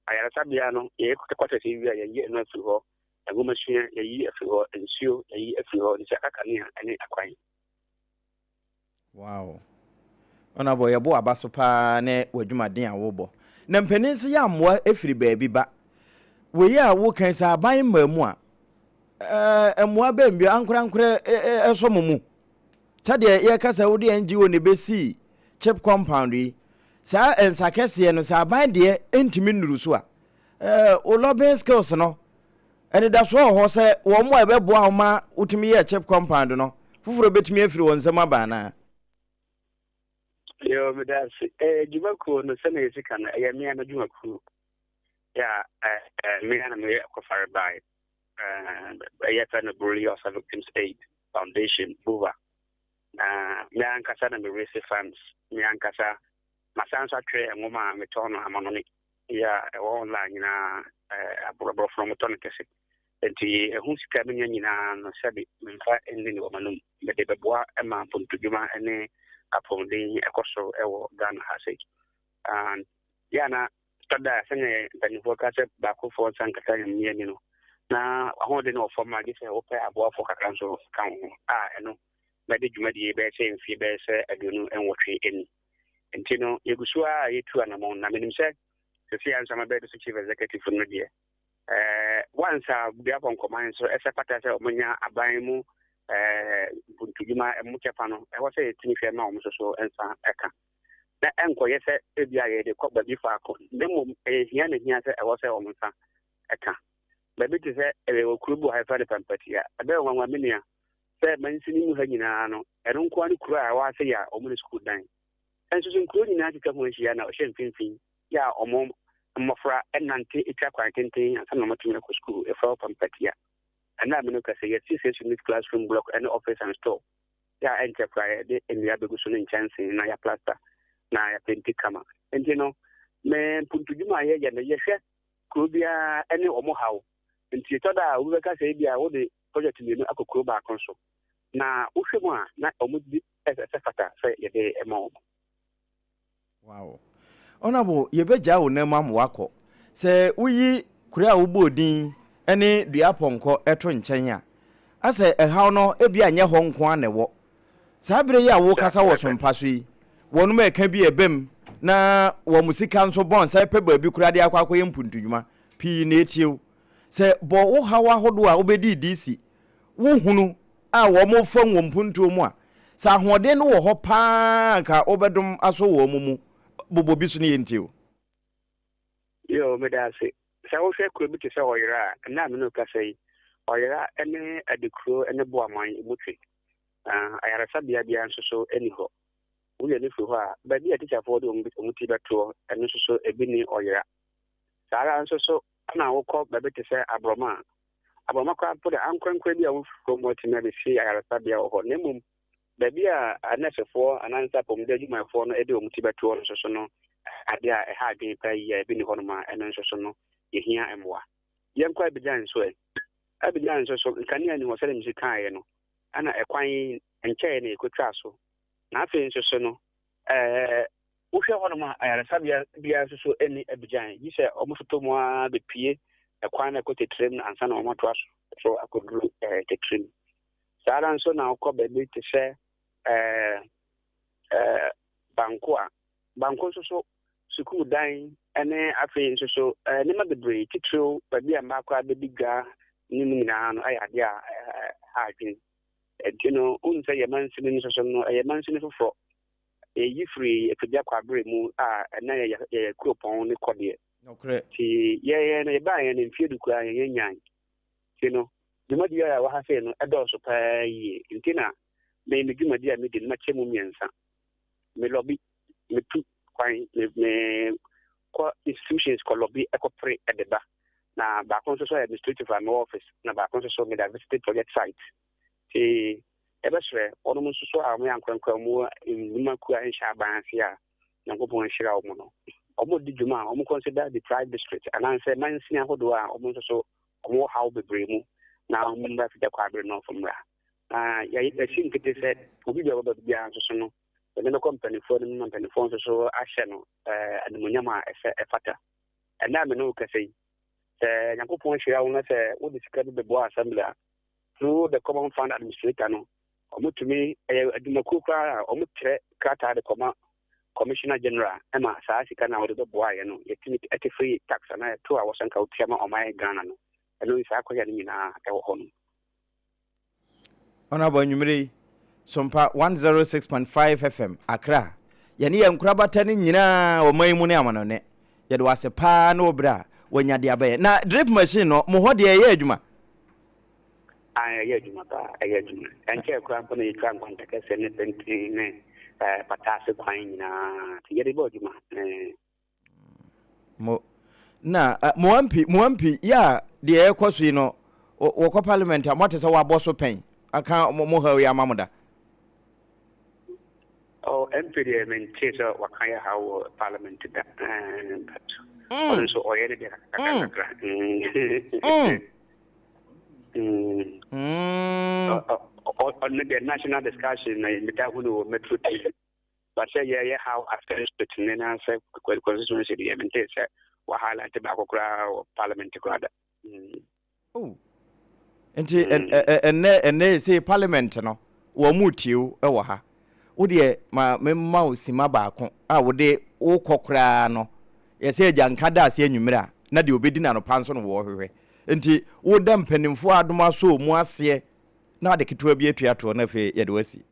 ayaresabea no yɛyɛ quarters yi wie a yɛyi ɛno afiri hɔ, nwomasua yɛyi afiri hɔ, nsuo yɛyi afiri hɔ, nti aka kanea ne akwan. Wow. Honorable, yɛbɔ w'aba so paa ne w'adwumaden a wobɔ. Na mpanin nso yɛ mmoa firi baabi ba. Wei a woka yi sɛ aban mmaa mu a, ɛɛ mmoa bɛn bio ankorankorɛ ɛsɔ mo mu? Sɛdeɛ yɛka sɛ wode NGO na ɛbɛsii chip compound yi, saa nsa kɛseɛ no sɛ aban deɛ ntumi nnuru so a, ɛɛ wo lobbying skills no Anidasoɔ wɔ hɔ sɛ wɔn a ɛbɛboa wo ma wotumi yɛɛ chip compound no foforɔ bɛtumi afiri wɔn nsam aba anaa? Yo, meda ase. Eh, dwumakuo no sɛnea yɛsi ka no, ɛyɛ mmea no dwumakuo. Ya, eh, eh, mmea na meyɛ kɔfare bae. Eh, ɛyɛ fɛ no Broli Ulcer Victims Aid Foundation, BOVA. Na me ankasa na me raise funds. Me ankasa, masan nso atwerɛ nwoma a metɔn no amanɔne. Yɛ a ɛwɔ online nyinaa aborɔborɔfo no wɔtɔ no kɛse. Nti ɛho sika menya nyinaa no sɛbe memfa nni no wɔ m'anom. Mede bɛboa ma mpontodwuma ne apɔmuden ɛkɔ so wɔ Ghana ha sei. And yɛ a na tɔ da a sɛnea mpanimfoɔ ka sɛ baakofoɔ nsa nkata nyame ani no, na w'ahoɔden wɔ fam a gye sɛ wopɛ aboafoɔ kakra nso ka wo ho a ɛno mɛde dwumadie bɛyɛ sɛ mfie bɛyɛ sɛ 28 ni. Nti no, yɛgu so ara a yɛtu anamɔn, na menim sɛ seesei a nso mabɛyɛ district chief executive no deɛ, eh, once a dua pɔnkɔman nso ɛsɛ fata sɛ wɔnya aban mu eh, mpuntudwuma mu kyɛfa no, ɛwɔ sɛ yɛtumi hwɛ ma wɔn nso so nsa ɛka. Na ɛnkɔyɛ sɛ ebi a yɛde kɔ baabi faako, na mmom ɛyɛ hia na hia sɛ ɛwɔ sɛ wɔn nsa ɛka. Baabi te sɛ ɛwɔ kuro bi wɔ ha yɛfrɛ no Pampatia, ɛbɛyɛ nwanwa me nua sɛ mansini mu ha nyinaa no, ɛno nko ara ne kuro a ɛwɔ ase yɛ a wɔn ne sukuu dan. Nso so nkuro nyinaa twitwa ho ahyia na ɔhyɛ mfimfini yɛ a wɔn mmɔfra nante twa kwan tenten ansa na wɔatumi akɔ sukuu. Yɛfrɛ hɔ Pampatia. Ɛnnɛ a me ne wo kasa yi, yɛasiesie so neat classroom block ne office and store yɛ a ɛnkyɛ koraa yɛde nnua bɛgu so ne nkyɛnsee na yɛaplasta na yɛapenti kama. Nti no, me mpuntudwuma a yɛyɛ no, yɛhwɛ kuro biara ne wɔn haw. Nti ɛtɔ da a obi bɛka sɛ ebia wode project mmienu akɔ kuro baako so na wohwɛ mu a na wɔn di ɛsɛ fata sɛ yɛde ma wɔn. Wow. Honorable, yɛbɛgyaa wo nan mu ama woakɔ. Sɛ woyi kuro a wobɔɔ din ne dua pɔnkɔ to nkyɛn a, Asɛ ɛhaw no ebia nyɛ hɔ nko ara na ɛwɔ. Saa bere yi a worekasa wɔ sompa so yi, wɔnom ɛka bi a ɛba mu na wɔn sika nso bɔn sɛ pɛ baabi koraa de akɔ akɔyɛ mpuntudwuma. Pii na etie wo. Sɛ bɔ wo haw ahodoɔ a wobɛdii DC, wo hunu a wɔn fam wɔ mpuntuo mu a, sɛ ahoɔden no wɔ hɔ pa ara a anka wobɛdom asɔ wɔn mu. Bobɔ bi so na yɛntie wo. Yoo, meda ase. Sɛ wohwɛ kuro bi te sɛ Ɔyera a, ɛnnɛ a me ne wo kasa yi, Ɔyera ne Adekuro ne Boaman mu twe. Ayaresabea biara nso so nni hɔ. Woyi ɛno firi hɔ a, baabi a tikyafoɔ de wɔn ti bɛtoɔ, ɛno nso so ebi nni Ɔyera. Saa ara nso so na wokɔ baabi te sɛ Aborɔma a, Aborɔma koraa mpo de, ankorankorɛ bi a wɔfiri kurom hɔ atumi abɛsi ayaresabea wɔ hɔ, na mmom Baabi a anɛɛsefoɔ anaasɛ apɔmuden adwumayɛfoɔ no de wɔn ti bɛtoɔ no nso so no, adeɛ a ɛha adwene paa yie a ebi nni hɔnom a ɛno nso so no, yɛhia mmoa. Yɛnkɔ Abidjan nso ɛ. Abidjan nso so, nkanea nni hɔ sɛdeɛ mesi kaeɛ no, ɛna ɛkwan yi nkyɛeɛ na yɛkɔtwaa so. Na afei nso so no, ɛɛ wohwɛ hɔnom a ayaresabea biara nso so nni Abidjan, gye sɛ wɔtotɔ mu ara bɛpue ɛkwan no a ɛkɔ Tetrem no ansa na wɔatoa so akɔduru ɛɛ Tetrem. Saa ara nso na wokɔ baabi te sɛ ɛɛ ɛɛ Banko a, Banko nso so sukuu dan ne afei nso so ɛɛ nneɛma bebree titiriw baabi a mmaa koraa bɛdi dwa ne mu nyinaa no yɛ adeɛ a ɛha adwene. Nti no, wohu sɛ yɛn mansini no nso so no, ɛyɛ mansini foforɔ. Yɛyi firi Afigya Kwaabere mu a ɛna yɛyɛ yɛyɛ kuropɔn ne kɔdeɛ. Nokorɛ. Nti yɛn no yɛbaeɛ no mfeɛ du koraa yɛn nyae. Nti no, dwumadi a ɛwɔ ha sei no dɔɔso paa yie. Nti na me me dwumadi a medi no makyɛ mu mmiɛnsa. Me lɔbi, metu kwan, me me kɔ institutions kɔ lɔbi kɔpere de ba. Na baako nso so yɛ administrative a mewɔ office, na baako nso so meda visiting project site. Nti yɛbɛsrɛ wɔnom nso so a wɔyɛ ankorankora mu nnwumakuo a ɛnhyɛ aban ase a Nyankopɔn ahyira wɔn no, wɔdi dwuma a wɔn consider deprived district anaasɛ mansini ahodoɔ a wɔn nso so wɔwɔ haw bebree mu na wɔmmra Fida Kwaabere North mmra. Na yɛasi nkete sɛ obi bi a ɔbɛba biara nso so no, yɛde no kɔ mpanimfoɔ anim na mpanimfoɔ nso so ahyɛ no animuonyam a ɛsɛ ɛfata. Ɛnnɛ a me ne wo kasa yi, sɛ Nyankopɔn ahyira wo na sɛ wode sika bi bɛboa assembly a, through the common fund administrator no, wɔtumi, ɛyɛ adwumakuo koraa a wɔkyerɛ krataa de kɔma Commissioner General ma saa sika no a wɔde bɛboaeɛ no yɛtumi te firi tax anaa ɛto a wɔsɛ nka wotua ma ɔman Ghana no, ɛno saa akɔhwɛ no nyinaa ɛwɔ hɔ nom. Honourable anwummere yi, Sompa 106.5 FM, Accra, yɛne yɛn nkorabata no nyinaa ɔman yi mu ne amanɔne, yɛde wo ase paa ne wo berɛ a woanya de abɛyɛ. Na drip machine no, mo hɔ deɛ ɛyɛ adwuma? Aane, ɛyɛ adwuma paa, ɛyɛ adwuma. Ɛnkyɛɛ koraa mpo na yɛtwaa nkwanta kɛseɛ ne tenten ne pata ase kwan nyinaa, nti yɛde bɔ adwuma. Mo, na mo MP, mo MP, yɛ a deɛ ɛrekɔ so yi no, wɔkɔ parliament a, moate sɛ wɔabɔ so pɛn aka mo haw yi ama mo da? Oh, MP deɛ mentee sɛ waka yɛ haw wɔ parliament da, but ɔno nso ɔyɛ ne deɛ kakra kakra. Ɔno deɛ national discussion na meda hu no wɔ Metro TV. But sɛ yɛyɛ how affairs to ne na sɛ constituency deɛ mente sɛ wa highlight baako koraa wɔ parliament koraa da. Oh. Nti ɛnɛ ɛnɛ sɛ parliament no wɔn mu tie wo wɔ ha. Wo deɛ ma memma wo sima baako a wode wokɔ koraa no yɛsɛ agya nka da ase anwummerɛ a na deɛ obɛdi no anɔpa nso no wɔhwehwɛ. Nti woda mpanimfoɔ a adom asɔ wɔn aseɛ na ade ketewa bi atua toɔ na afei yɛde wo asi.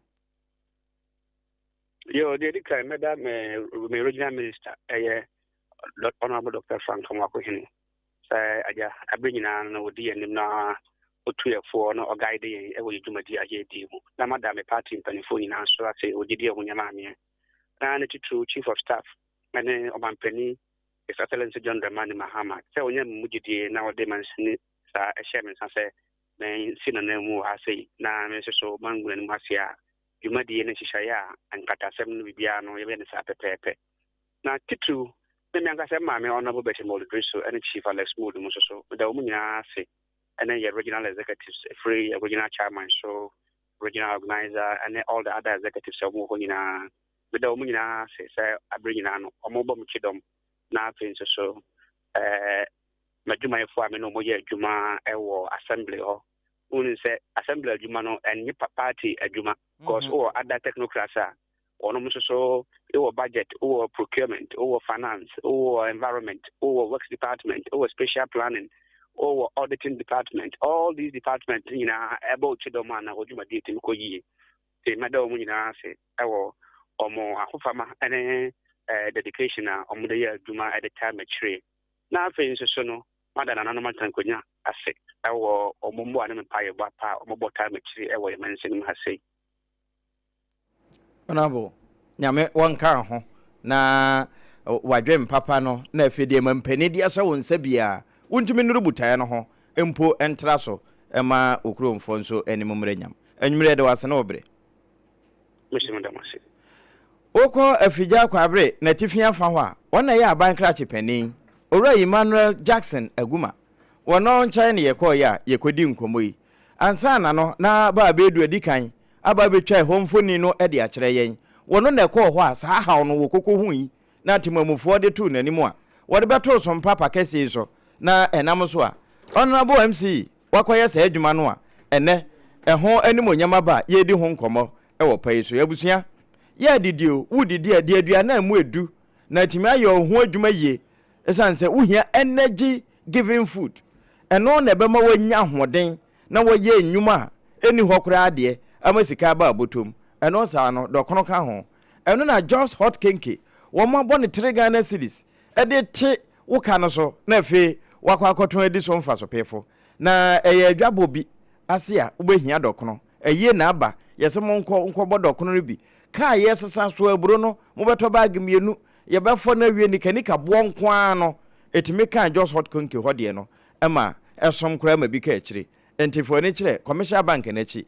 Yo, deɛ ɛdi kan mɛda me me regional minister ɛyɛ Honourable Dr. Frank Amoakohene sɛ agya abere nyinaa no ɔdi yɛn anim na ɔtu yɛn foɔ na ɔguide yɛn ɛwɔ yɛn dwumadi a yɛredi mu. Na mada me party mpanimfoɔ nyinaa nso ase wɔ gyidie a wɔnya maa meɛ. Na ne titiriw Chief of Staff ɛne ɔmampanin His Excellency John Dramani Mahama sɛ ɔnya me mu gyidie na ɔde mansini saa ɛhyɛɛ me nsa sɛ mensi n'ananmu wɔ ha sei na me nso so mangu n'anim ase a dwumadie ne nhyehyɛeɛ a nkratasɛm no biribiara no yɛbɛyɛ no saa pɛpɛɛpɛ. Na titiriw ne me ankasa me maame Honourable Betty Mould-Driso ne Chief Alex Mould mu nso so meda wɔn nyinaa ase ne yɛ regional executives ɛfiri yɛ regional chairman so, regional organizer ne all the other executives a wɔwɔ hɔ nyinaa. Meda wɔn nyinaa ase sɛ abere nyinaa no wɔbɔ me kyidɔm na afei nso so ɛɛ m'adwumayɛfoɔ a me ne wɔn yɛ adwuma wɔ assembly hɔ. Wonim sɛ assembly adwuma no ɛnye party adwuma because wowɔ other technocrats a wɔnom nso so wowɔ budget, wowɔ procurement, wowɔ finance, wowɔ environment, wowɔ works department, wowɔ spatial planning, wowɔ auditing department. All these departments nyinaa ɛbɔ wo kyidɔm a na w'dwumadie tumi kɔ yie. Nti mɛda wɔn nyinaa ase ɛwɔ wɔn ahofama ne dedication a wɔde yɛ adwuma de taa m'akyire. Na afei nso so no, mada nananom atankonya ase wɔ wɔn mmoa ne me mpaebɔ pa a wɔbɔ taa m'akyiri wɔ yɛn mansin mu ha sei. Honourable, Nyame wɔnka wo ho na wadwen papa no na afei deɛ mampanin de ahyɛ wo nsa biara wontumi nnuru botaeɛ no ho mpo ntra so ma wo kuromfoɔ nso anim mmrɛ nyam. Anwummerɛ yɛda wo ase ne wo bere. Mese meda mo ase. Wokɔ Afigya Kwabre n'atifi afa hɔ a, wɔn na ɛyɛ aban krakye panin, Owura Emmanuel Jackson Aguma. Wɔ no nkyɛn na yɛkɔeɛ a yɛkɔdii nkɔmmɔ yi. Ansa na no, na Baa Bedu adi kan aba abɛtwa ɛhɔ mfoni no de akyerɛ yɛn. Wɔ no na ɛkɔɔ hɔ a saa haw no wɔkɔkɔhui na atemammufoɔ de too n'anim a wɔde bɛtoo Sompa pa kɛseɛ yi so na ɛnam so a Honourable MC wakɔyɛ saa adwuma no a ɛnnɛ ɛho animuonyam aba a yɛredi ho nkɔmmɔ wɔ pa yi so. Abusua, yɛ adidi o, wodidi a, di aduane a ɛmu ɛdu na atumi ayɛ wo ho adwuma yie ɛsiane sɛ wohia energy giving food. Ɛno na ɛbɛma woanya ahoɔden na wɔyɛ nnwuma a ɛnni hɔ koraa deɛ ama sika aba abɔtɔm. Ɛno saa no, dɔkono ka ho. Ɛno na Jos Hot Kenke, wɔn abɔ no three Ghana cedis de te wo ka no so na afei woakɔ akɔtɔn adi so mfasopefo. Na ɛyɛ adwabɔ bi ase a wobɛhia dɔkono. Ayie na aba, yɛse monkɔ nkɔbɔ dɔkono no bi. Kaa a yɛresesa so aburo no, mobɛtɔ baage mmienu, yɛbɛfɔ no awie nikanika boɔ nko ara no, ɛtumi kaa Jos Hot Kenke hɔ deɛ no ma ɛsom koraa ma bi ka akyire. Enti fa w'ani kyerɛ Commercial Bank no akyi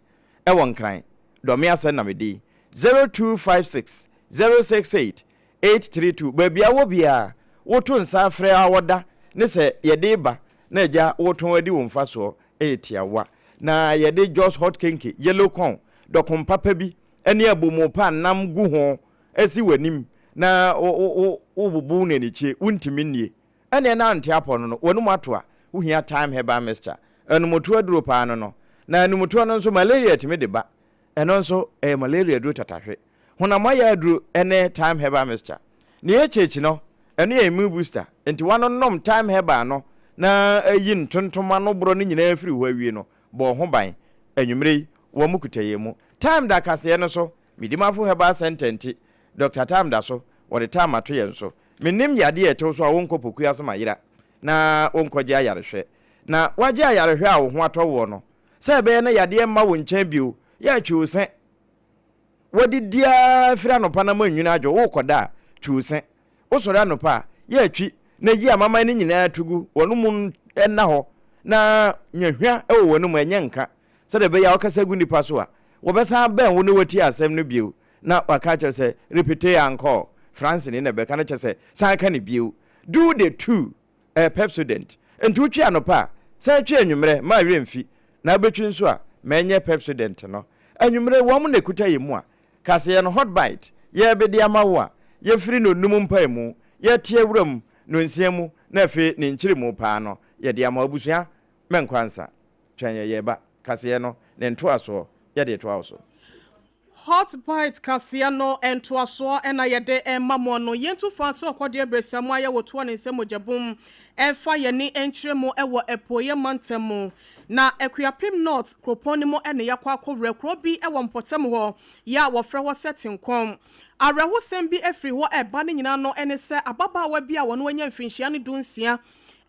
wɔ Nkran, Dɔme asɛm na mede yi, 0256 068 832. Baabi a wɔ biara, woto nsa frɛ a wɔda ne sɛ yɛde reba na agya wotɔn adi wo mfasoɔ yɛ tiawa. Na yɛde Jos Hot Kenke, Yellow Corn, dɔkon papa bi ne abomu pa a nam gu ho asi w'anim na wobubu no anikyie, wontumi nnie. Ɛneɛ na ante apɔ no no, w'anum ato a, wohia Thyme Herbal Mixture. Anumutoɔ aduro paa no no. Na anumutoɔ no nso, malaria tumi de ba. Ɛno nso, ɛyɛ malaria aduro tatahwe. Honam ayɛ aduro ne Thyme Herbal Mixture. Nea ɛkyɛ akyi no, ɛno yɛ immune booster. Nti woanonom Thyme Herbal no na ayi ntontom ano borɔ no nyinaa afiri hɔ awie no, bɔ wo ho ban. Anwumerɛ yi, wɔn kuta yɛn mu. Thyme da kaseɛ no so, Medimafo Herbal Centre nti, Dɔkta Thyme da so, wɔde Thyme ato yɛn so. Mennim yadeɛ a ɛte wo so a wonkɔ Pokuase ma yera na wonkɔgye ayarehwɛ. Na woagye ayarehwɛ a wo ho atɔ woɔ no, sɛ ɛbɛyɛ na yadeɛ mma wo nkyɛn bio, yɛ a twi wo se. Woadidi ara firi anɔpa na moanwini adwo, worekɔda a, twi wo se. Wosɔre anɔpa a, yɛ a twi na yi amaman no nyinaa to gu, w'anomu nna hɔ na nya hwa wɔ w'anomu, ɛnyɛ nka, sɛdeɛ ɛbɛyɛ a wokasa gu nnipa so a, wɔbɛsan abɛn wo na wɔatie asɛm no bio na wɔaka akyerɛ wo sɛ, Repetez encore, Franceni na ɛbɛka no kyerɛ sɛ, san ka no bio. Do the two. Ɛyɛ Pepsodent. Nti wotwi anɔpa a, san twi anwummerɛ, mma werɛ mfi. Na wobɛtwi nso a, ma ɛnyɛ Pepsodent no. Anwummerɛ, wɔn na ɛkuta yɛn mu a, kaseɛ no, hot bite, yɛrebede ama wo a, yɛfiri nnɔnnum mpaemu, yɛte awura mu, nnɔnsia mu, na afei ne nkyeremu paa no, yɛde ama wo. Abusua, mɛnkɔ ansa. Twɛn yɛn, yɛreba. Kaseɛ no, ne ntoasoɔ, yɛde retoa wo so. Hot Bite kaseɛ no ntoasoɔ na yɛde rema mo no. Yɛntu fa sɛ ɔkɔdeɛ berɛsa mu ayɛ wotoɔ ne nsam mogyabum mfa yɛn ani nkyerɛ mu wɔ Apueeɛ mantam mu. Na Akuapem North kuropɔn no mu na yɛakɔ akɔwura kuro bi wɔ mpɔtam hɔ yɛ a wɔfrɛ hɔ sɛ Tenkɔn. Awerɛhosɛm bi firi hɔ reba no nyinaa no ne sɛ ababaawa bi a ɔno anya mfirinhyia no dunsia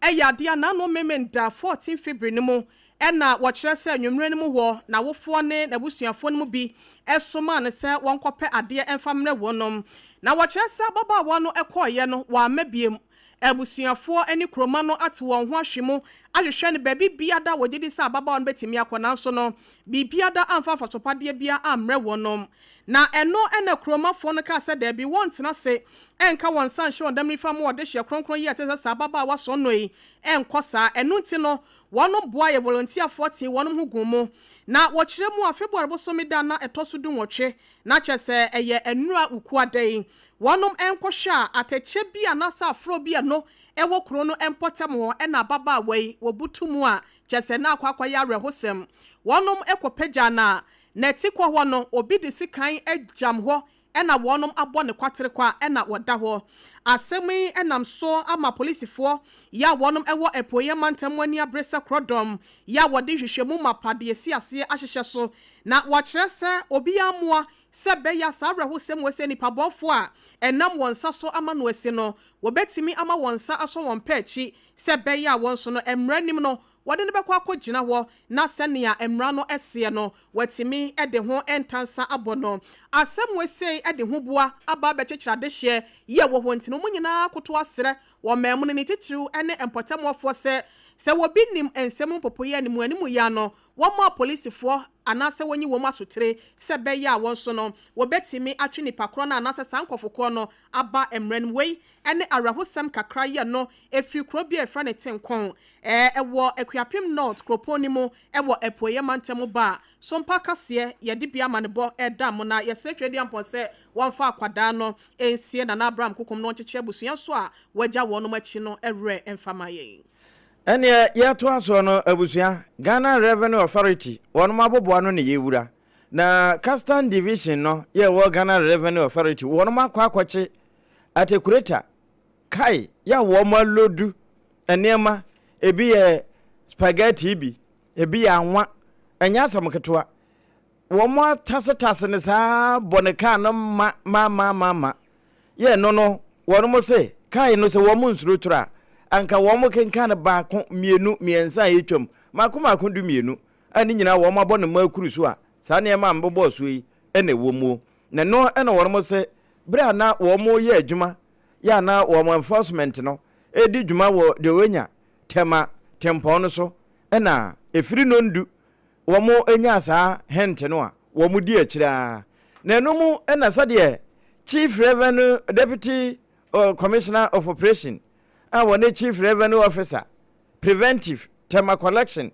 yɛ adeɛ a n'ano memenda 14 February no mu Ɛnna wɔkyerɛ sɛ anwummere no mu hɔ, n'awofoɔ ne n'abusuafoɔ no mu bi somaa no sɛ wɔnkɔpɛ adeɛ mfa mmrɛ wɔnom. Na wɔkyerɛ sɛ ababaawa no kɔeɛ no, wamma biom. Abusuafoɔ ne kuromma no ate wɔn ho ahwe mu ahwehwɛ no baabi biada a wɔgye di sɛ ababaawa no bɛtumi akɔ, nanso no, biribiada amfa mfasopadeɛ biara ammrɛ wɔnom. Na ɛno na kuromafoɔ no kaa sɛ daabi, wɔntena ase nka wɔn nsa nhyɛ wɔn dam nifa mu wɔ dehyeɛ kronkron yi a ɛte sɛ saa ababaawa sɔnnɔ yi nkɔ saa. Ɛno nti no, Wɔnom boaeɛ volontiafoɔ tee wɔnom ho guu mu. Na wɔkyerɛ mu a February bosome da na ɛtɔ so dunwɔtwe, na kyerɛ sɛ ɛyɛ nnura Wukuada yi. Wɔnom nkɔhwɛ a atɛkyɛ bi anaasɛ aforɔ bi ɛno ɛwɔ kuro no mpɔtam hɔ ɛna ababaawa yi wɔbutu mu a kyɛ sɛ na akɔ akɔyɛ awerɛhosɛm. Wɔnom kɔpagya na n'ati kɔ hɔ no, obi de sikan agyam hɔ ɛna wɔnom abɔ ne kwaterekwa ɛna wɔda hɔ. Asɛm yi ɛnam so ama polisifoɔ yɛ a wɔnom ɛwɔ Apueeɛ Mantam ani abere sɛ korɔdɔm yɛ a wɔde nhwehwɛmu mapa de esi aseɛ ahyehyɛ so na wɔkyerɛ sɛ obiara mmoa sɛ bɛyɛ saa awerɛhosɛm wɔ sɛ nipa bɔfoɔ a ɛnam wɔn nsa so ama no asi no, wɔbɛtumi ama wɔn nsa asɔ wɔn pɛ akyi sɛ bɛyɛ a wɔn nso no mmerɛ nim no wɔde no bɛkɔ akɔgyina hɔ na sɛnea mmara no ɛseɛ no wɔatumi de ho ntansa abɔ no. Asɛm wɔsei de ho boa aba abɛkyekyere adehyeɛ yɛ wɔ hɔ nti no wɔn nyinaa koto asrɛ wɔ mmaa mu no, ne titiriw ne mpɔtamuafoɔ, sɛ wɔbi nim nsɛm mpopoyɛ anim anim yɛ no, wɔn a polisifoɔ anaasɛ wɔnyi wɔn asotire sɛ bɛyɛ a wɔn nso no wɔbɛtumi atwe nipa korɔ no anaasɛ saa nkɔfokorɔ no aba mmerɛ no. Wei ne awerɛhosɛm kakra yɛ no ɛfiri kuro bi a yɛfrɛ no Tenkɔn, ɛwɔ Akuapem North kuropɔn no mu ɛwɔ Apueeɛ Mantam ba a Sompa kaseɛ yɛde bi ama ne bɔ ɛda mo. Na yɛsrɛ Twɛdi Ampɔn sɛ wɔmfa akwadaa no nsie Nana Abraham Kokom no, ɔnkyekyɛ abusua so a wɔagya wɔnom akyi no ɛwerɛ mfa ma yɛn. Ɛneɛ yɛtoa soɔ no, abusua, Ghana Revenue Authority wɔnom aboboa no ne yɛwura na Custom Division no yɛwɔ Ghana Revenue Authority wɔnom akɔ akɔkye articulator kae yɛ a wɔn aload nneɛma, ebi yɛ spaghetti bi, ebi yɛ anwa. Ɛnyɛ asɛm ketewa. Wɔn atasetase ne saa bɔ ne kaa no ma ma ma ma ma yɛ no. Wɔn se kae no sɛ wɔn nsuro toro a anka wɔn kenkan no baako, mmienu, mmiɛnsa a ɛtwam mako mako 12 a ne nyinaa wɔn abɔ ne mma akuru so a saa nneɛma a mbobɔɔ so yi ɛna ɛwɔ mu. Na no ɛna wɔn se bere a na wɔn yɛ adwuma yɛ a na wɔn enforcement no ɛredi dwuma wɔ deɛ wɔnya Tɛma tempɔn no so ɛna ɛfiri nondu wɔn nya saa hint no a wɔn di akyire a na ɛno mu ɛna sɛdeɛ Chief Revenue Deputy Commissioner of Operation a wɔne Chief Revenue Officer Preventive Tema Collection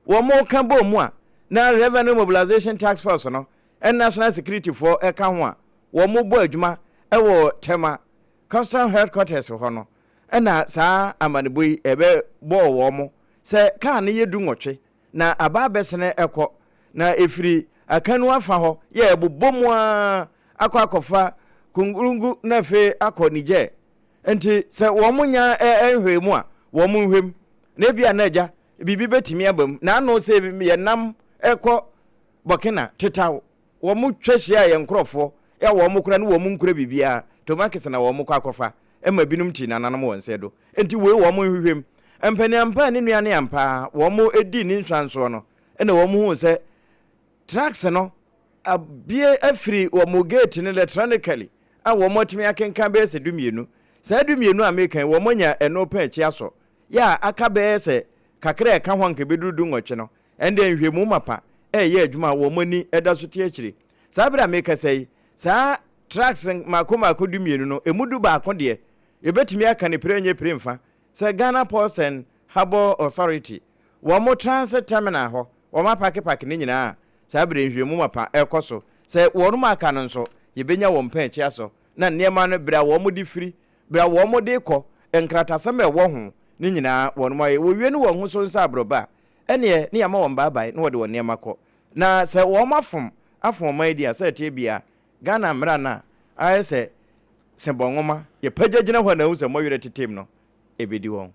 wɔn ka bɔ mu a na Revenue Mobilization Task Force no ɛne National Security foɔ ɛka ho a wɔn bɔ adwuma ɛwɔ Tema Custom Headquarters hɔ no, ɛna saa amanebɔ yi ɛbɛ bɔɔ wɔn sɛ kaa no yɛ 18 na aba abɛsene ɛkɔ na ɛfiri Akanu afa hɔ yɛ ɛbobɔ mu a akɔ akɔfa Kungurungu na afei akɔ Niger. Nti sɛ wɔn nya nhwɛ mu a wɔn nhwɛ mu na ebi a na agya biribi bɛtumi aba mu na ano sɛ yɛnam ɛkɔ Burkina tetaw wɔn twa hyia yɛn nkorɔfoɔ yɛ wɔn kora ne wɔn nkura biribiara tomakes na wɔn kɔ akɔfa ɛma binom ti nananom wɔn nsa do. Nti wei wɔn nhwehwɛ mu mpaniampa ne nua ne ampa wɔn edi ne nsuansoɔ no ɛna wɔn hu sɛ trucks no abie afiri wɔn gate no electronically a wɔn atumi akenkan bɛyɛ sɛ 12. Saa 12 a mekan wɔn anya ɛno pɛn akyi asɔ yɛ a aka bɛyɛ sɛ kakra a ɛka ho anka bɛduru 18 no, ɛnde nhwɛmu mapa ɛyɛ adwuma a wɔn ani ɛda so te akyire. Saa bere a mekasa yi, saa trucks mako mako 12 no, emu 11 deɛ yɛbɛtumi aka ne pere nye pere mfa sɛ Ghana Ports and Harbour Authority wɔn transit terminal hɔ wɔn apakepake ne nyinaa. Saa bere nhwɛmu mapa ɛkɔ so sɛ wɔn aka no nso yɛbɛnya wɔn pɛn akyi asɔ na nneɛma no bere a wɔn de firi, bere a wɔn de kɔ, nkratasɛm a ɛwɔ ho ne nyinaa wɔn ayɛ. Wɔwie no wɔn ho so nsa aborɔba a ɛneɛ ne yɛama wɔn baabae na wɔde wɔn nneɛma kɔ. Na sɛ wɔn afom afom ɔman yi di a, sɛ ɛteɛ bia Ghana mmara no a ayɛ sɛ sebɔ nwoma yɛpagya gyina hɔ a na ehu sɛ mmɔwerɛ tetem no ɛbɛdi wɔn.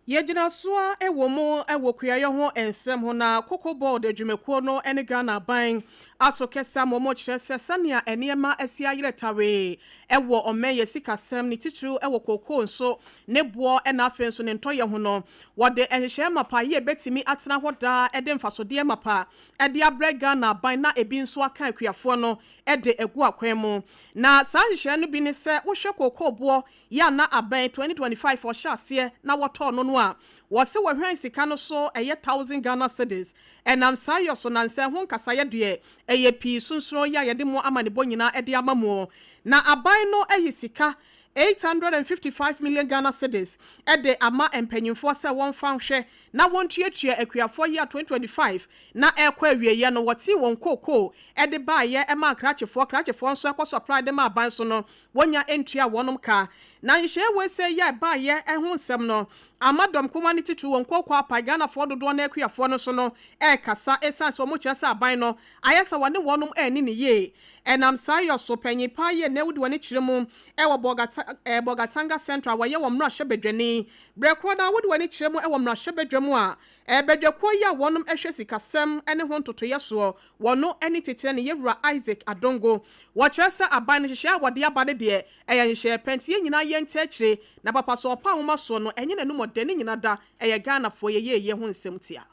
Yɛgyina soa wɔ mu wɔ kuayɛ ho nsɛm ho na Cocoa Board adwumakuo no ne Ghana aban ato kɛsɛ ama wɔn kyerɛ sɛ sɛnea nneɛma asi ayerɛ tawee wɔ ɔman yɛ sikasɛm ne titiriw wɔ kookoo nso ne boɔ na afei nso ne ntɔyɛ ho no, wɔde nhyehyɛe mapa yi ebetumi atena hɔ daa de mfasodeɛ mapa de abrɛ Ghana aban na ebi nso aka akuafoɔ no de agu akwan mu. Na saa nhyehyɛe no bi ne sɛ wohwɛ kookoo boɔ yɛ a na abɛn 2025 ɔhyɛ aseɛ na wɔtɔɔ no a wɔse wɔhwɛn sika no so ɛyɛ 1,000 Ghana cedis. Ɛnam saa yɔ so nansɛ ho nkasaeɛ deɛ ɛyɛ pii sunsuro yɛ a yɛde mo amanebɔ nyinaa de ama mu na aban no ayi sika. 855 million Ghana cedis de ama mpanyimfoɔ sɛ wɔmfa nhwɛ na wɔntuatua akuafoɔ yi a 2025 na ɛrekɔ awieeɛ no wɔtee wɔn kookoo de baeɛ maa krakyefoɔ, krakyefoɔ nso kɔ supply de ma aban so no wɔnnya ntua wɔnom ka. Na nhyehyɛeɛ wei sɛ yi a ɛbaeɛ ho nsɛm no ama dɔm kumaa no titiriw wɔn kookoo apae Ghanafoɔ dodoɔ no akuafoɔ no so no rekasa ɛsiane sɛ wɔkyerɛ sɛ aban no ayɛ sɛ wɔne wɔnom anni no yie. Ɛnam saa yɔ so, panyin paa yi a nnɛ wodi w'ani kyerɛ mu wɔ Bolgatanga Central a wɔyɛ wɔn mmarahyɛbadwani. Berɛ korɔ no ara wode w'ani kyerɛ mu wɔ mmarahyɛbadwa mu a, badwakuo yi a wɔnom hwɛ sikasɛm ne ho ntotoeɛ soɔ, wɔno ne titire ne Yɛwura Isaac Adongo. Wɔkyerɛ sɛ aban no nhyehyɛeɛ a wɔde aba no deɛ, ɛyɛ nhyehyɛeɛ pa nti yɛn nyinaa yɛnte akyire na papa sɛ ɔpa nwoma soɔ no, ɛnyɛ n'anum ɔdɛ ne nyina da, ɛyɛ Ghanafoɔ yɛyɛɛyie ho nsɛm tia.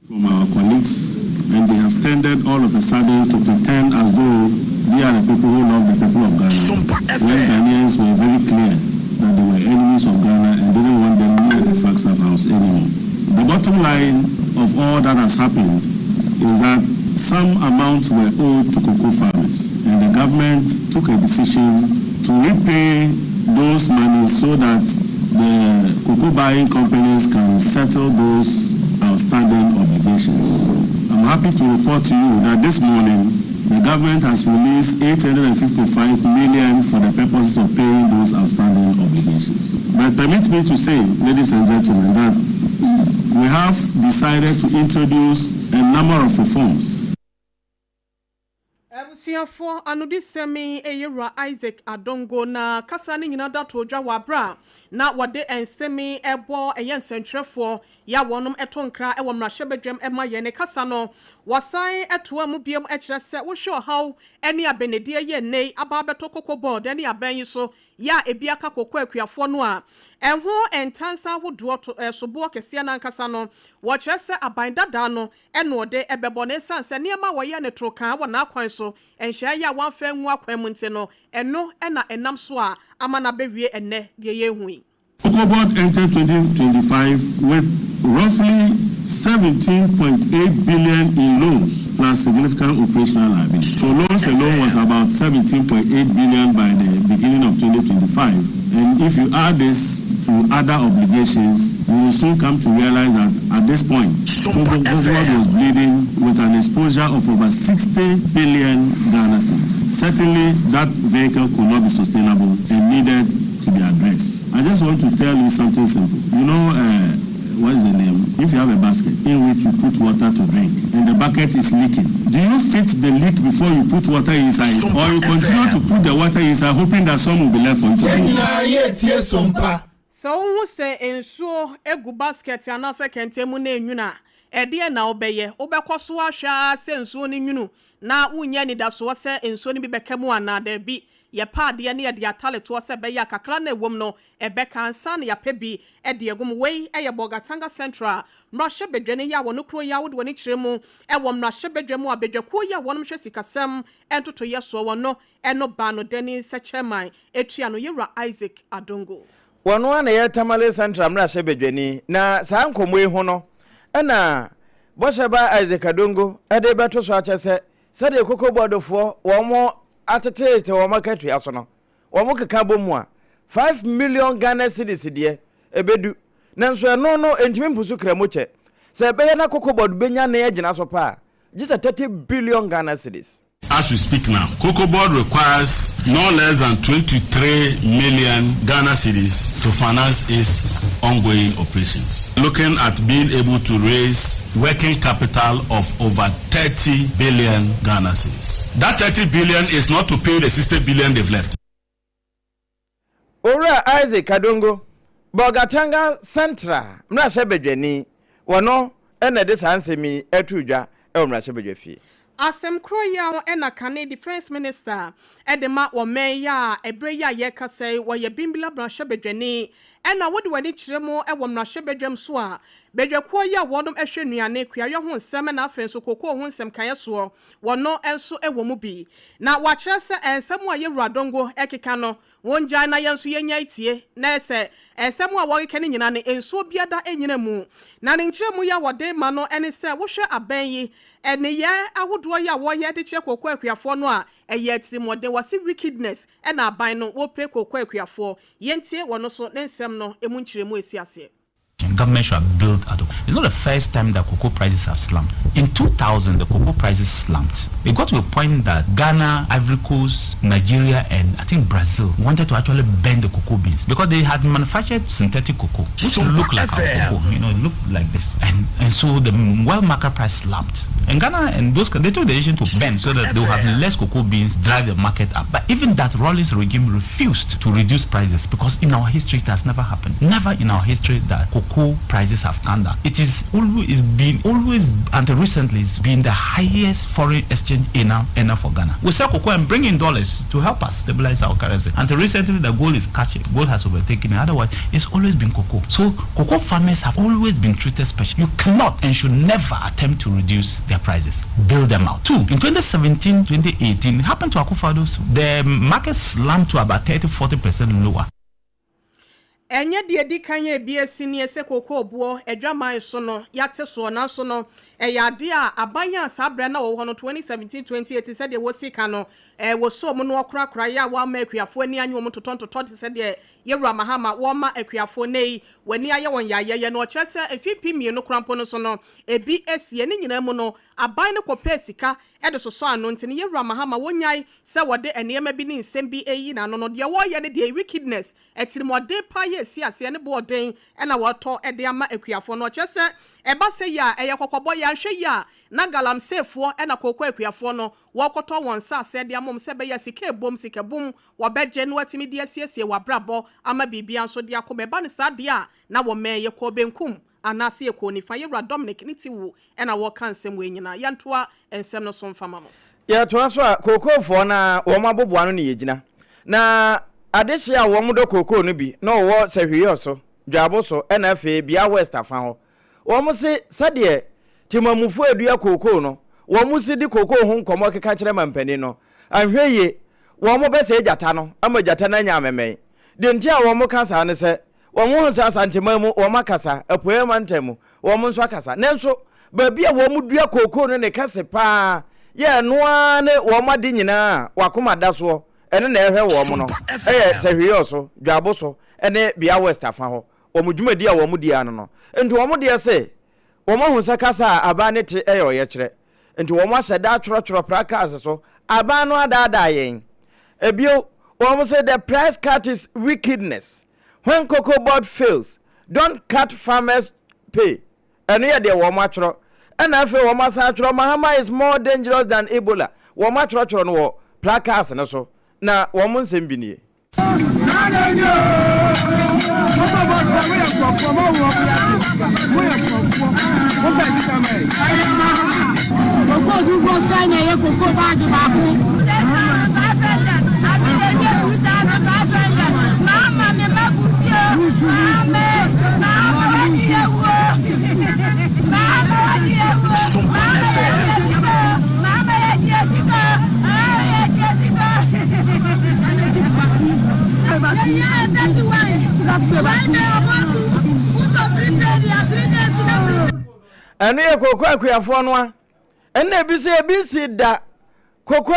From our colleagues and they have tended all of a sudden to pretend as though they are the people who love the people of Ghana when Ghanaians were very clear that they were enemies of Ghana and didn't want them near the Flagstaff House anymore. The bottom line of all that has happened is that some amounts were owed to cocoa farmers and the government took a decision to repay those monies so that the cocoa buying companies can settle those outstanding obligations. I'm happy to report to you that this morning the government has released 855 million for the purposes of paying those outstanding obligations. But permit me to say, ladies and gentlemen, that we have decided to introduce a number of reforms. Abusuafoɔ, anodisɛm yi yɛ Wura Isaac Adongo na kasa no nyina da too dwa wɔ aberɛ a na wɔde nsɛm yi rebɔ ɛyɛ nsɛntwerɛfoɔ yi a wɔnom to nkra wɔ mmarahyɛbadwam ma yɛn. Ne kasa no wɔsan toa mu biom kyerɛ sɛ wohwɛ ɔhaw ne abɛnedie yi ɛnnɛ yi aba abɛtɔ Cocoa Board ne abɛn yi so yɛ a ebi aka koko akuafoɔ no a ɛho ntansa ahodoɔ to soboɔ kɛseɛ no ankasa no wɔkyerɛ sɛ aban dadaa no na ɔde bɛbɔ no esiane sɛ nneɛma a wɔyɛɛ no toro kaa wɔ n'akwan so nhyehyɛe a wamfa angu akwan mu nti no, ɛno na ɛnam so a ama no abɛwie ɛnnɛ deɛ yɛrehu yi. Cocoa Board entered 2025 with roughly 17.8 billion in loans plus significant operational liabilities. So loans alone was about 17.8 billion by the beginning of 2025. And if you add this to other obligations, you will soon come to realize that at this point, Cocoa Board was bleeding with an exposure of over 60 billion Ghana cedis. Certainly, that vehicle could not be sustainable and needed to be addressed. I just want to tell you something simple. You know, uh, what is the name? If you have a basket in which you put water to drink and the bucket is leaking, do you fit the leak before you put water inside or you continue to put the water inside hoping that some will be left for you to drink? Sɛ wohu sɛ nsuo gu basket anaasɛ kɛntɛn mu na enwunu a, ɛdeɛn na wobɛyɛ? Wobɛkɔ so ahwɛ ara sɛ nsuo no nwunu na wonnya anidasoɔ sɛ nsuo no bi bɛka mu anaa? Dabi. Yɛpɛ adeɛ na yɛde atale toɔ sɛ ɛbɛyɛ a kakra no a ɛwom no ɛbɛka ansa na yɛapɛ bi de agu mu. Wei yɛ Bolgatanga Central mmarahyɛbadwani yi a wɔn kuro yi a wode w'ani kyerɛ mu wɔ mmarahyɛbadwa mu a badwakuo yi a wɔnom hwɛ sikasɛm ntotoeɛ soɔ wɔn no no baa no dani sɛ chairman tua no Yɛwura Isaac Adongo. Wɔno ara na ɛyɛ Tamale Central mmarahyɛbadwani na saa nkɔmmɔ yi ho no na bɔhyɛ ba Isaac Adongo de rebɛto so akyɛ sɛ sɛdeɛ Cocoa Board foɔ wɔn ateteete wɔn akatua so no, wɔkeka bɔ mu a, 5 million Ghana cedis deɛ, ɛbɛdu. Nanso ɛno no, ɛntumi mpusu Kramokyɛ. Sɛ ɛbɛyɛ na Cocoa Board bɛnya ne agyina so paa a, gye sɛ 30 billion Ghana cedis. As we speak now, Cocoa Board requires no less than 23 million Ghana cedis to finance its ongoing operations. Looking at being able to raise working capital of over 30 billion Ghana cedis. That 30 billion is not to pay the 60 billion they've left. Owura Isaac Adongo, Bolgatanga Central mmarahyɛbadwani, wɔno na ɛde saa nsɛm yi ato dwa wɔ mmarahyɛbadwa fie. Asɛm korɔ yi ara na kane Defence Minister de ma ɔman yi a ɛberɛ yi a yɛrekasa yi wɔyɛ Bimbilla mmarahyɛbadwani ɛna wode w'ani kyerɛ mu wɔ mmarahyɛbadwam so a badwakuo yi a wɔnom hwɛ nnuane, kuayɔ ho nsɛm ɛna afei nso kokoo ho nsɛmkaeɛ soɔ wɔno nso wɔ mu bi na wɔakyerɛ sɛ nsɛm a Yɛwura Dongo keka no. Wɔngyae na yɛn nso yɛnyae tie, na ɛsɛ nsɛm a wɔrekeka no nyinaa no nsuo biada nnyina mu. Na ne nkyerɛmu yi a wɔde rema no ne sɛ wohwɛ abɛn yi nneyɛɛ ahodoɔ yi a wɔyɛ de kyerɛ kooko akuafoɔ no a, ɛyɛ atirimuɔden. Wɔse wickedness na aban no wɔpire kooko akuafoɔ. Yɛntie wɔno nso ne nsɛm no mu nkyerɛmu a ɛsi aseɛ. Government should have built out. It's not the first time that cocoa prices have slumped. In 2000, the cocoa prices slumped. It got to a point that Ghana, Ivory Coast, Nigeria, and I think Brazil wanted to actually burn the cocoa beans because they had manufactured synthetic cocoa, which looked like our cocoa. You know, it looked like this. And and so the world market price slumped. And Ghana and those they took the decision to burn so that they will have less cocoa beans, drive the market up. But even that Rawlings regime refused to reduce prices because in our history it has never happened. Never in our history that cocoa prices have come down. It is always been always until recently it's been the highest foreign exchange earner, earner for Ghana. We sell cocoa and bring in dollars to help us stabilize our currency. Until recently the gold is catching. Gold has overtaken it. Otherwise, it's always been cocoa. So cocoa farmers have always been treated special. You cannot and should never attempt to reduce their prices. Build them out. Two, in 2017, 2018, it happened to Akufo-Addo. The market slumped to about 30, 40% lower. Ɛnyɛ deɛ ɛdi kan a ebi asi nie sɛ kookoo boɔ adwaman so no yɛate soɔ, nanso no ɛyɛ adeɛ a aban a saa berɛ na wɔwɔ hɔ no 2017, 2018 sɛdeɛ wɔsi ka no wɔsɔɔ mu no wɔkorakoraeɛ a wɔama akuafoɔ ani anye wɔn ntotɔntotɔ te sɛ deɛ Yɛwura Mahama wɔma akuafoɔ nnɛ yi wɔn ani ayɛ wɔn yayɛyɛ no ɔkyerɛ sɛ mfe 2000 koraa mpo no so no ebi asi. Ne nyinaa mu no aban no kɔpɛɛ sika de sosɔ ano nti no Yɛwura Mahama wɔnyae sɛ wɔde nneɛma bi ne nsɛm bi reyi n'ano no deɛ wɔreyɛ no deɛ wickedness atirimuɔden paa yɛ ɛsi aseɛ ne boɔden na wɔretɔ de ama akuafoɔ no ɔkyerɛ sɛ ɛba sɛ yi a ɛyɛ kɔkɔbɔ yɛanhwɛ yie a na galamseyfoɔ na kooko akuafoɔ no wɔrekɔtɔ wɔn nsaseɛ de ama wɔn sɛ ɛbɛyɛ a sika ɛbom sika bum wɔbɛgye na wɔatumi de asiesie wɔn abrabɔ ama biribiara nso de akɔ mu ɛba no saa deɛ a na wɔmmɛn yɛkɔɔ benkum Anaase yɛkɔɔ nifa. Yɛwura Dominic ne Tiwu na wɔreka nsɛm wei nyinaa. Yɛntoa nsɛm no so mfa ma mo. Yɛtoa so a, kookoofoɔ no ara wɔn aboboano na yɛgyina. Na adehyeɛ a wɔdɔ kookoo no bi na wɔwɔ Sahwiɔ so, Dwaabo so ɛna afei Bia West afa hɔ. Wɔn se sɛdeɛ Temamufoɔ a ɛdua kookoo no wɔn si de kookoo ho nkɔmmɔ keka kyerɛ mampanin no, anhwɛ yie wɔn bɛsɛe gyata no ama gyata no anya amemɛn. Deɛ nti a wɔka saa ne sɛ, Wɔhu sɛ Asanteman mu wɔn akasa, Apueeɛ mantam mu wɔn nso akasa. Nanso baabi a wɔdua kookoo no ne kɛse pa ara yɛ ɛno ara ne wɔn ade nyinaa a wɔn akoma da soɔ, ɛno na ɛhwɛ wɔn no, yɛ Sahwiɔ so, Dwabo so ne Bea West afa hɔ. Wɔn dwumadi a wɔdi ara no no. Nti wɔn deɛ se wɔahu sɛ kasa a aban no te yɛ ɔyɛkyerɛ. Nti wɔahyɛ da atwerɛtwerɛ placards so, Aban no adaadaa yɛn. Ebio, wɔn se the price cut is wickedness. When cocoa board fails, don't cut farmers pay. Ɛno yɛ deɛ wɔn atwerɛ. Ɛna afei wɔn asan atwerɛ Mahama is more dangerous than Ebola. Wɔn atwerɛtwerɛ no wɔ placards no so. Na wɔn nsɛm bi nie. Ɛno yɛ kooko akuafoɔ no a ɛna ebi sɛ ebi nsi da kooko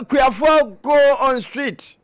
akuafoɔ go on street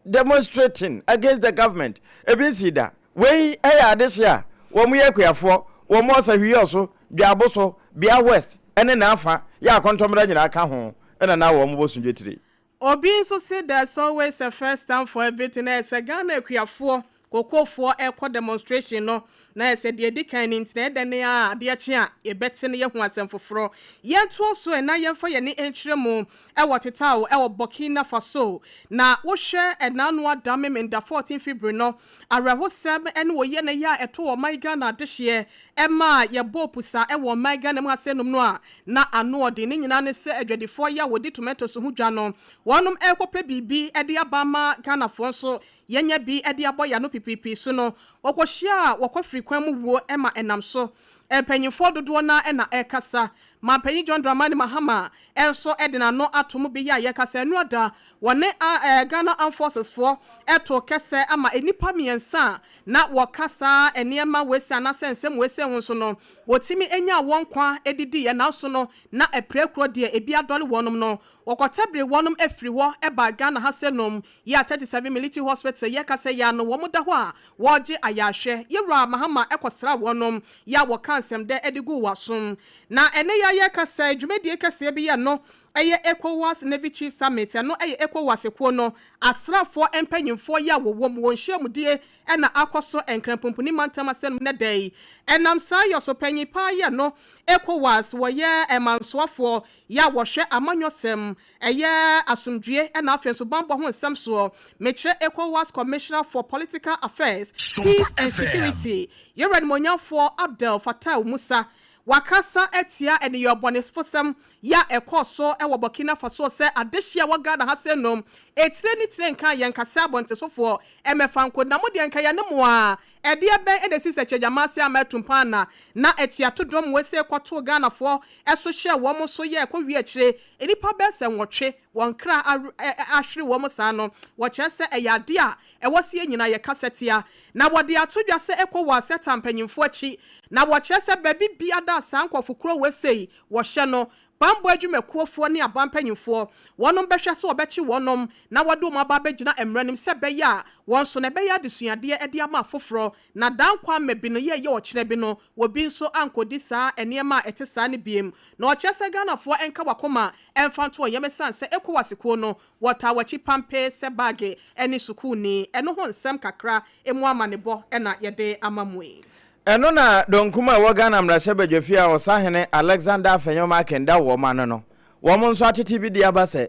demonstrating against the government ebi nsi da wei ɛyɛ adehye a wɔn yɛ akuafoɔ wɔn ɔsahwiyɛ so dwaabo so bia west ɛne n'afa yɛ akɔntɔmmra nyinaa ka ho ɛna na wɔn bɔ sundwe tire. Obi nso se there's always a first time for everything na ɛsɛ Ghana akuafoɔ, kokofoɔ ɛkɔ demonstration no na ɛsɛ deɛ ɛdi kan no nti na ɛdɛn ara a adeɛ kye a yɛbɛte na yɛahu asɛm foforɔ. Yɛntoa so ɛ na yɛmfa yɛn ani nkyerɛ mu wɔ Titao wɔ Burkina Faso. Na wohwɛ ɛnaano ada Memenda 14 February no, awerɛhosɛm ne oyianayɛ a ɛtoo ɔman Ghana adehyeɛ ɛmaa yɛbɔɔ pusa wɔ ɔman Ghana mu ha sɛ nom no a na ano ɔden. Ne nyinaa ne sɛ adwadifoɔ yi a wɔdi tomatoes ho dwa no, wɔnom rekɔpɛ biribi de aba ama Ghanafoɔ nso yɛanya bi de abɔ yɛn ano pipiripi so no, wɔkɔhyia a wɔkɔ firi kwan mu wuo ma ɛnam so. Mpanyimfoɔ dodoɔ no ara na ɛrekasa. Mampanyin John Dramani Mahama nso de n'ano ato mu bi yɛ a yɛrekasa ɛno ada wɔne Ghana Armed Forces foɔ too kɛsɛ ama nnipa mmiɛnsa a na wɔka saa nneɛma weise anaasɛ nsɛm weise ho nso no wɔtumi nyaa wɔn nkwa didiiɛ nanso no na apirakuro deɛ ebi adɔre wɔnom no wɔkɔtɛbere wɔnom afiri hɔ baa Ghana ha sɛ nom Yɛ a 37 Military Hospital yɛ kasa yi ano wɔn da hɔ a wɔregye ayarehwɛ. Yɛwura Mahama kɔsraa wɔnom yɛ a wɔkaa nsɛmdɛ de guu wɔasom. Na ɛnɛ yi a yɛrekasa yi dwumadie kɛseɛ bi yɛ no ɛyɛ Ecowas Navy Chief Summit ɛno ɛyɛ Ecowas kuo no asraafoɔ mpanyinfoɔ yɛ a wɔwɔ mu wɔn nhyiamudie na akɔ so Nkran Pumpuni Mantam asɛnum nnɛ da yi. Ɛnam saa yɔ so panyin paa yɛ no Ecowas wɔyɛ mansoafoɔ yɛ a wɔhwɛ amanyɔsɛm Ɛyɛ asomdwie na afei nso banbɔ ho nsɛm soɔ. Mekyerɛ Ecowas Commissioner for Political Affairs, Peace and Security, Yɛwura Animuonyamfoɔ Abdel Fattau Musa. Wakasa atia nneyɔɛ bɔnefosɛm yi a ɛkɔɔ so wɔ Burkina Faso sɛ adehyeɛ a ɛwɔ Ghana ha sɛ nom etire ne tire nka yɛn nka sɛ abɔntesofoɔ mmɛfa nko na mo deɛ nka yɛne mo ara. Ɛdeɛ bɛn na ɛsii sɛ Kyegyama ase ama atumpan na na atuato dɔm wese kɔtoo Ghanafoɔ so hyɛɛ wɔn so yɛɛ kɔwie akyire Nnipa bɛyɛ sɛ nwɔtwe, wɔn kra ahwere wɔn saa no, wɔkyerɛ sɛ ɛyɛ ade a ɛwɔ sɛ yɛn nyinaa yɛkasa tia. Na wɔde ato dwa sɛ ECOWAS taa mpanyimfo akyi, na wɔkyerɛ sɛ baabi biada a saa nkurɔfo koro wei sei wɔhyɛ no, bammɔ adwumakuofoɔ ne aban mpanyimfoɔ, wɔnom bɛhwɛ sɛ wɔbɛkye wɔnom na wɔde wɔn aba abɛgyina mmara nim sɛ ɛbɛyɛ a wɔn nso no ɛbɛyɛ adesuadeɛ de ama afoforɔ na daa nkwa mma bi no yɛyɛ ɔkyena bi no Obi nso ankɔdi saa nneɛma a ɛte saa no biem. Na ɔkyerɛ sɛ Ghanafoɔ nka wakoma mfa nto wɔn yam ɛsiane sɛ Ecowas kuo no wɔtaa wɔakyi pampee sɛ baage ne sukuuni. Ɛno ho nsɛm kakra mu amanebɔ na yɛde ama mo yi. Ɛno na Donkum a ɛwɔ Ghana mmarahyɛbadwafie a Ɔsahene Alexander Afenyo Markin da wɔn ano no, wɔn nso atete bi de aba sɛ,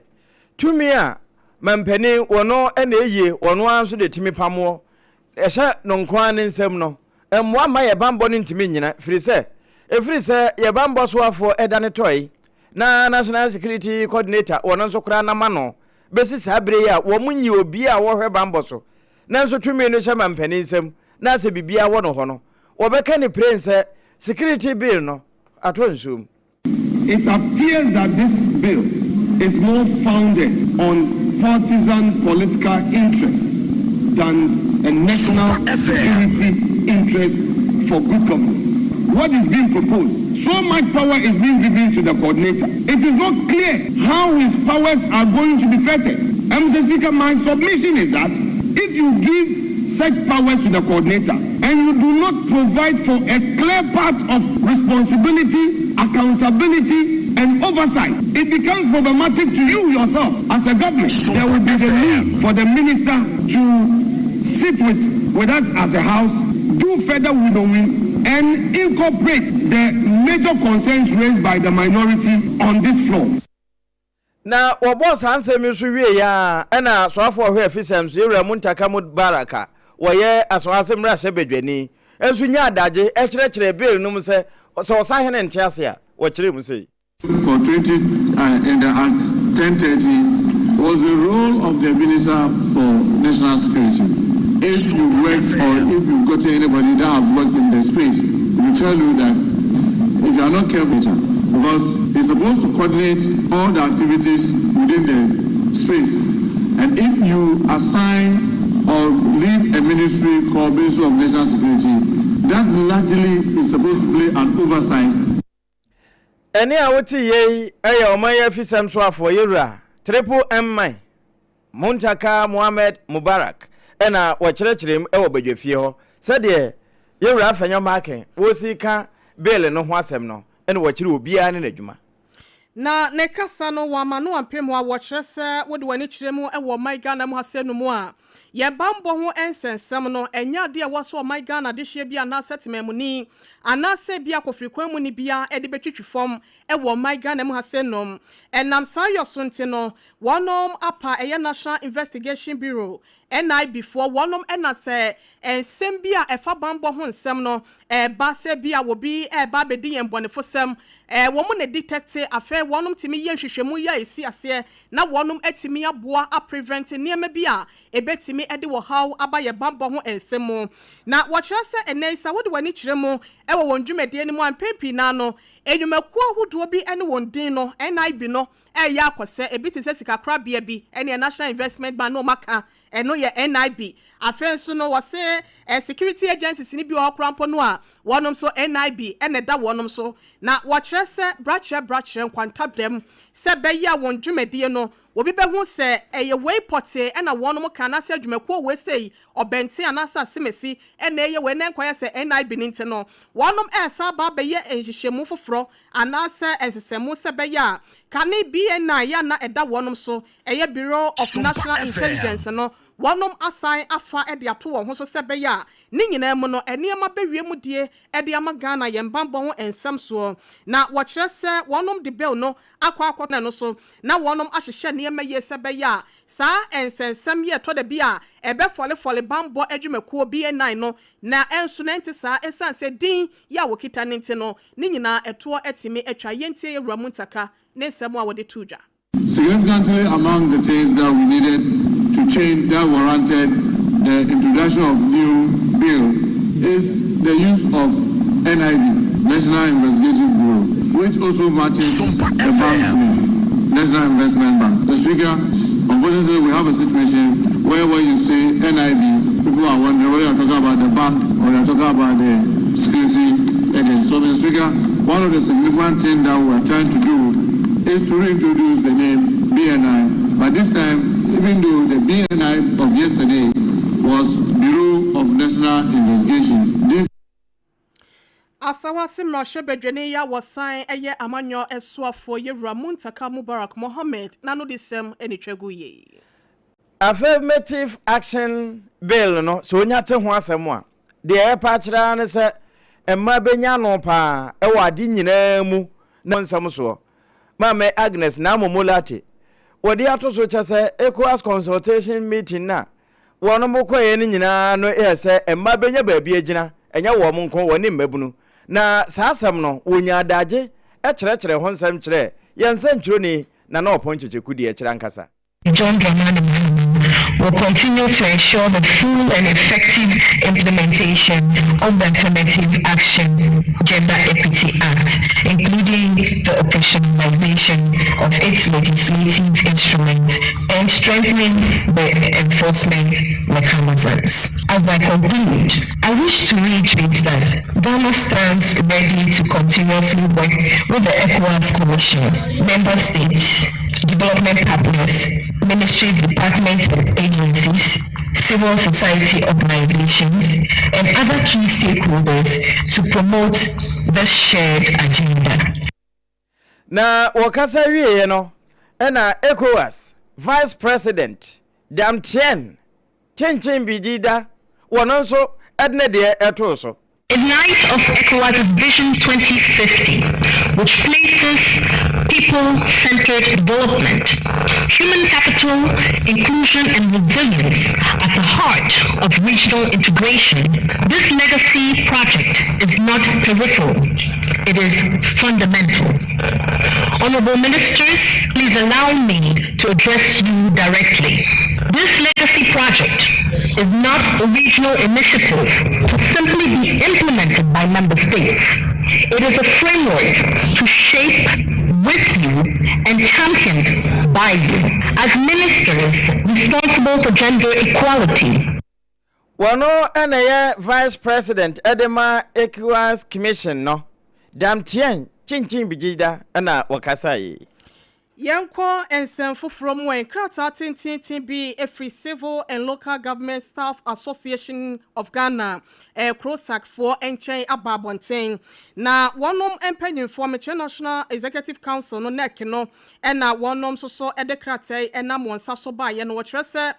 tumi a mampanin wɔ no na ɛyie, wɔn ara nso na ɛtumi pamoɔ, ɛhyɛ no nko ara ne nsam no, mmoa mma yɛn banbɔ no ntumi nnyina, firi sɛ, ɛfiri sɛ yɛn banbɔ soafoɔ dane tɔe, na National Security Coordinator wɔ no nso koraa nam ano bɛsi saa berɛ yi a wɔn nyi obiara a wɔhwɛ banbɔ so, nanso tumi no hyɛ mampanin nsam na sɛ biribiara wɔ no hɔ no, wɔbɛka no piren sɛ Security Bill no atɔ nsuo mu. It appears that this bill is more founded on partisan political interest than a national security interest for good governance. What is being proposed? So much power is being given to the coordinator. It is not clear how his powers are going to be fettered. And Mr. Speaker, my submission is that if you give such powers to the coordinator and you do not provide for a clear path of responsibility, accountability, and oversight, it becomes problematic to you yourself as a government. There will be the need for the minister to sit with, with us as a house, do further winnowing, and incorporate the major concerns raised by the minority on this floor. Na wɔbɔɔ saa nsɛm yi so wiei ara ɛna Soafoɔ Ɔhwɛ Afisɛm so Yɛwura Muntaka Mubarak a wɔyɛ Asoase mmarahyɛbadwani nso nyaa adagye kyerɛkyerɛɛ bill no mu sɛ sɛ ɔsahene nte ase a wɔkyerɛ mu sei. For 20 uh, in the at 10:30 was the role of the minister for national security. If you work or if you've gotten anybody that have worked in the space, will tell you that if you are not careful, because he's supposed to coordinate all the activities within the space. And if you assign or leave a ministry called Ministry of National Security, that largely is supposed to play an oversight. Ɛnne a wote yei yɛ ɔman yi afisɛm soafoɔ Yɛwura Triple M Man Muntaka Mohammed Mubarak na wɔkyerɛkyerɛ mu wɔ badwafie hɔ sɛdeɛ Yɛwura Afenyo Markin wɔsi ka bill no ho asɛm no na wɔkyerɛ obiara ne n'adwuma. Na ne kasa no wɔama no ampem hɔ a wɔkyerɛ sɛ wode w'ani kyerɛ mu wɔ ɔman Ghana mu ha sɛ no mu a yɛn banbɔ ho nsɛnsɛm no ɛnyɛ adeɛ a ɛwɔ sɛ ɔman Ghana dehyeɛ bi anaasɛ temanmuni anaasɛ ebia kofirikwan mu ni biara de bɛtwitwi fam wɔ ɔman Ghana mu ha sɛ nom. Ɛnam saa yɔ so nti no wɔnom apa ɛyɛ National Investigation Bureau, NIB, foɔ wɔnom na sɛ nsɛm bi a ɛfa banbɔ ho nsɛm no ɛreba sɛ bi a obi ɛreba abɛdi yɛn bɔnefosɛm wɔn na detecte afei wɔnom tumi yɛ nhwehwɛmu yi a ɛsi aseɛ na wɔnom atumi aboa a prevent nneɛma bi a ɛbɛtumi ɛbɛtumi de ɔhaw aba yɛn bammɔ ho nsɛm mu. Na wɔkyerɛ sɛ ɛnnɛ yi sɛ wode w'ani kyerɛ mu wɔ wɔn dwumadie no mu a, mpɛn pii no ara no, nnwumakuo ahodoɔ bi ne wɔn din no, NIB no, reyɛ akɔsɛ, ebi te sɛ sikakorabea bi ne National Investment Bank na wɔaka, ɛno yɛ NIB. Afei nso no, wɔse security agencies no bi wɔ hɔ koraa mpo no a, wɔnom nso NIB na ɛda wɔnom so. Na wɔkyerɛ sɛ brakyerɛ brakyerɛ nkwantabram sɛ ɛbɛyɛ a wɔn dwumadie no Obi bɛhu sɛ ɛyɛ wei pɔtee na wɔnom ka anaasɛ adwumakuo wei sei, ɔbɛnten anaasɛ asemasi na ɛyɛ wei na ɛnkɔyɛ sɛ NIB no nti no wɔnom ɛresan aba abɛyɛ nhyehyɛmu foforɔ anaasɛ nsesɛmu sɛ ɛbɛyɛ a kane BNI yɛ a na ɛda wɔnom so ɛyɛ Bureau of National Intelligence no wɔnom asan afa de ato wɔn ho so sɛ ɛbɛyɛ a ne nyinaa mu no nneɛma bɛwie mu die de ama Ghana yɛn banbɔ ho nsɛm soɔ. Na wɔkyerɛ sɛ wɔnom de bill no akɔ akɔtena no so na wɔnom ahyehyɛ nneɛma yie sɛ ɛbɛyɛ a saa nsɛnsɛm yi a ɛtɔ da bi a ɛbɛfɔlefɔle banbɔ adwumakuo BNI no na ɛnso na ɛnte saa ɛsiane sɛ din yi a wɔkita no nti no ne nyinaa ɛtoɔ atumi atwa. Yɛntie Yɛwura Muntaka ne nsɛm a wɔde too dwa. Significantly among the things that we needed to change that warranted the introduction of new bill is the use of NIB, National Investigative Bureau, which also matches the bank's name, National Investment Bank. The Speaker, unfortunately, we have a situation where when you say NIB, people are wondering whether you're talking about the bank or you're talking about the security agency. So, Mr. Speaker, one of the significant things that we are trying to do is to reintroduce the name BNI. But this time, even though the BNI of yesterday was Bureau of National Investigation, this Asawase mmarahyɛbadwani yi a wɔsan yɛ amanyɔ soafoɔ Yewura Muntaka Mubarak Mohammed n'anodisɛm na etwa gu yei. Affirmative Action Bill no, sɛ onya te ho asɛm a, deɛ ɛrepa akyerɛ ara ne sɛ mmaa bɛnya ano pa ara wɔ ade nyinaa mu na nsɛm soɔ. Maame Agnes Naamomo Lartey, wɔde ato so kyɛ sɛ ECOWAS consultation meeting no a wɔnom kɔeɛ no nyinaa no yɛ sɛ mmaa bɛnya baabi agyina, ɛnyɛ wɔn nko, wɔne mmabunu. Na saa asɛm no, wɔnyaa adagye kyerɛkyerɛɛ ho nsɛm kyerɛɛ yɛn nsɛntwerɛni Nana Ɔpɔn Kyekyeku deɛ ɛkyerɛ ankasa. John Dramani Mahama will continue to ensure the full and effective implementation of the Affirmative Action Gender Equity Act, including the operationalization of its legislative instruments and strengthening the enforcement mechanisms. As I conclude, I wish to reiterate that Ghana stands ready to continuously work with the ECOWAS Commission, member states, development partners, ministries, departments and agencies, civil society organizations, and other key stakeholders to promote this shared agenda. Na wɔkasa wieeɛ no, ɛna ECOWAS Vice President Damtien Kyenkyen Bidjida wɔno nso de ne deɛ too so. In light of ECOWAS's Vision 2050, which places people-centered development, human capital, inclusion and resilience at the heart of regional integration, this legacy project is not peripheral, it is fundamental. Honorable Ministers, please allow me to address you directly. This legacy project is not a regional initiative to simply be implemented by member states. It is a framework to shape with you and championed by you as ministers responsible for gender equality. Wɔno na ɛyɛ Vice President de ma ECOWAS Commission no, Damtien Kyinkyin Bijida na wɔkasae. Yɛnkɔ nsɛm foforɔ mu ɛ, Nkrataa tenteenten bi firi Civil and Local Government Staff Association of Ghana, CROSAG, foɔ nkyɛn aba abɔnten. Na wɔnom mpanyinfoɔ, mekyerɛ National Executive Council no, NEC no, na wɔnom nso so de krataa yi nam wɔn nsa so baeɛ no, wɔkyerɛ sɛ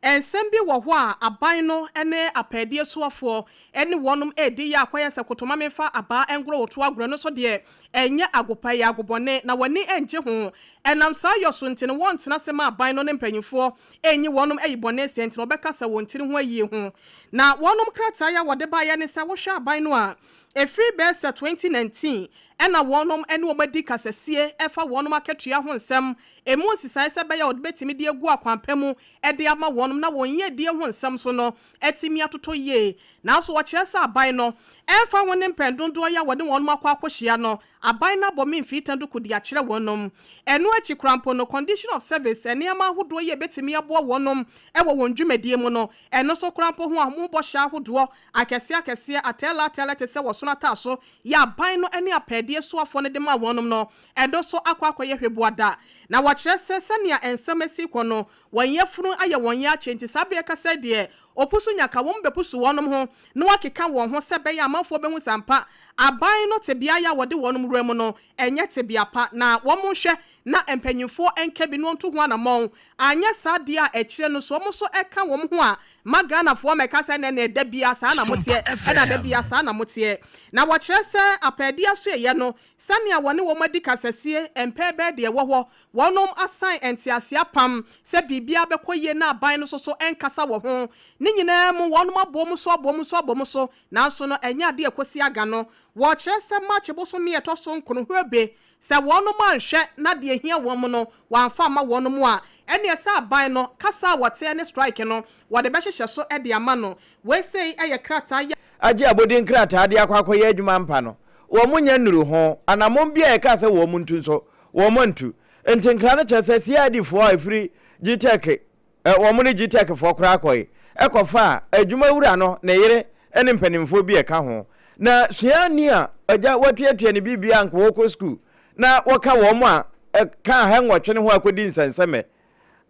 nsɛm bi wɔ hɔ a aban no ne apɛɛdeɛ soafoɔ ne wɔnom redi yɛ akɔyɛ sɛ kotoma memfa abaa ngoro wo to agorɔ no nso deɛ Ɛnyɛ agopa, ɛyɛ agobɔne, na w'ani nngye ho. Ɛnam saa yɔ so nti no, wɔntena ase ma aban no ne mpanyimfoɔ nnyi wɔnom ayi bɔne sɛɛ nti no wɔbɛkasa wɔn tiri ho ayie ho. Na wɔnom krataa yi a wɔde baeɛ ne sɛ wohwɛ aban no a, ɛfiri bɛyɛ sɛ 2019 ɛna wɔnom ne wɔn adi kasasie ɛfa wɔnom akatua ho nsɛm ɛmu nsesaeɛ sɛ ɛbɛyɛ a wɔde bɛtumi de agu akwan pa mu de ama wɔnom. wɔnom na wɔn yiedie ho nsɛm so no atumi atotɔ yie. Nanso wɔkyerɛ sɛ aban no ɛmfa ho ne mpɛn dodoɔ yi a wɔne wɔnom akɔ akɔhyia no, aban no abɔ me mfii tanduku de akyerɛ wɔnom. Ɛno akyi koraa mpo no, condition of service, nneɛma ahodoɔ yi a ɛbɛtumi aboa wɔnom wɔ wɔn dwumadie mu no, ɛno nso koraa mpo ho ahobɔhyɛ ahodoɔ akɛseɛ akɛseɛ, atɛɛlɛ atɛɛlɛ te sɛ wɔsono ataaso yi a aban no ne apɛɛdeɛ soafoɔ no de maa wɔnom no, ɛno nso akɔ akɔyɛ hwɛbuada. Na wɔkyerɛ sɛ sɛnea nsɛm asi kɔ no, wɔn yafunu ayɛ wɔn ya akyɛ nti saa bere rekasa yi deɛ, opusu nya ka wɔn bɛpusu wɔnom ho na wɔakeka wɔn ho sɛ ɛbɛyɛ a amanfoɔ bɛhu sɛ ampa aban no tebea yi a wɔde wɔnom wura mu no ɛnyɛ tebea pa na wɔn nhwɛ na mpanyinfoɔ nka bi na wɔntu ho anamɔn anyɛ saa deɛ a akyire no so wɔn nso ɛka wɔn ho a ma Ghanafoɔ mmɛka sɛ ɛnɛ neɛ da biara saa na moteɛ ɛna da biara saa na moteɛ na wɔkyerɛ sɛ apɛɛdeɛ asoɛeɛ no Sɛnea wɔne wɔn adi kasasie mpɛn bɛyɛ deɛ ɛwɔ hɔ, wɔnom asan nteaseɛ apam sɛ biribiara bɛkɔ yie na aban no nso so nkasa wɔ ho. Ne nyinaa mu, wɔnom abɔ mu so abɔ mu so abɔ mu so, nanso no ɛnyɛ adeɛ a ɛkɔsi aga no. Wɔkyerɛ sɛ March bosome a ɛtɔ so nkono, Hwɛbe, sɛ wɔnom anhwɛ na deɛ ɛhia wɔn no wɔamfa amma wɔnom a, ɛneɛ sɛ aban no kasa a wɔteɛ ne strike no wɔde bɛhyehyɛ so de ama no. Wei sei yɛ krataa yi a. Agye abodin krataa de akɔ akɔyɛ adwuma ampa no, wɔnnya nnuru ho. Anammɔn bi a yɛkaa sɛ wɔntu nso, wɔantu. Enti nkra no kyerɛ sɛ CID foɔ a ɛfiri GTEC, wɔn ne GTEC foɔ koraa kɔe kɔfaa adwumawura no, ne yere ne mpanimfoɔ bi a ɛka ho. Na suani a agya watuatua ne biribiara anka wɔrekɔ sukuu na wɔka wɔn a ɛka aha nwɔtwe no ho akɔdi nsɛnsɛmɛ.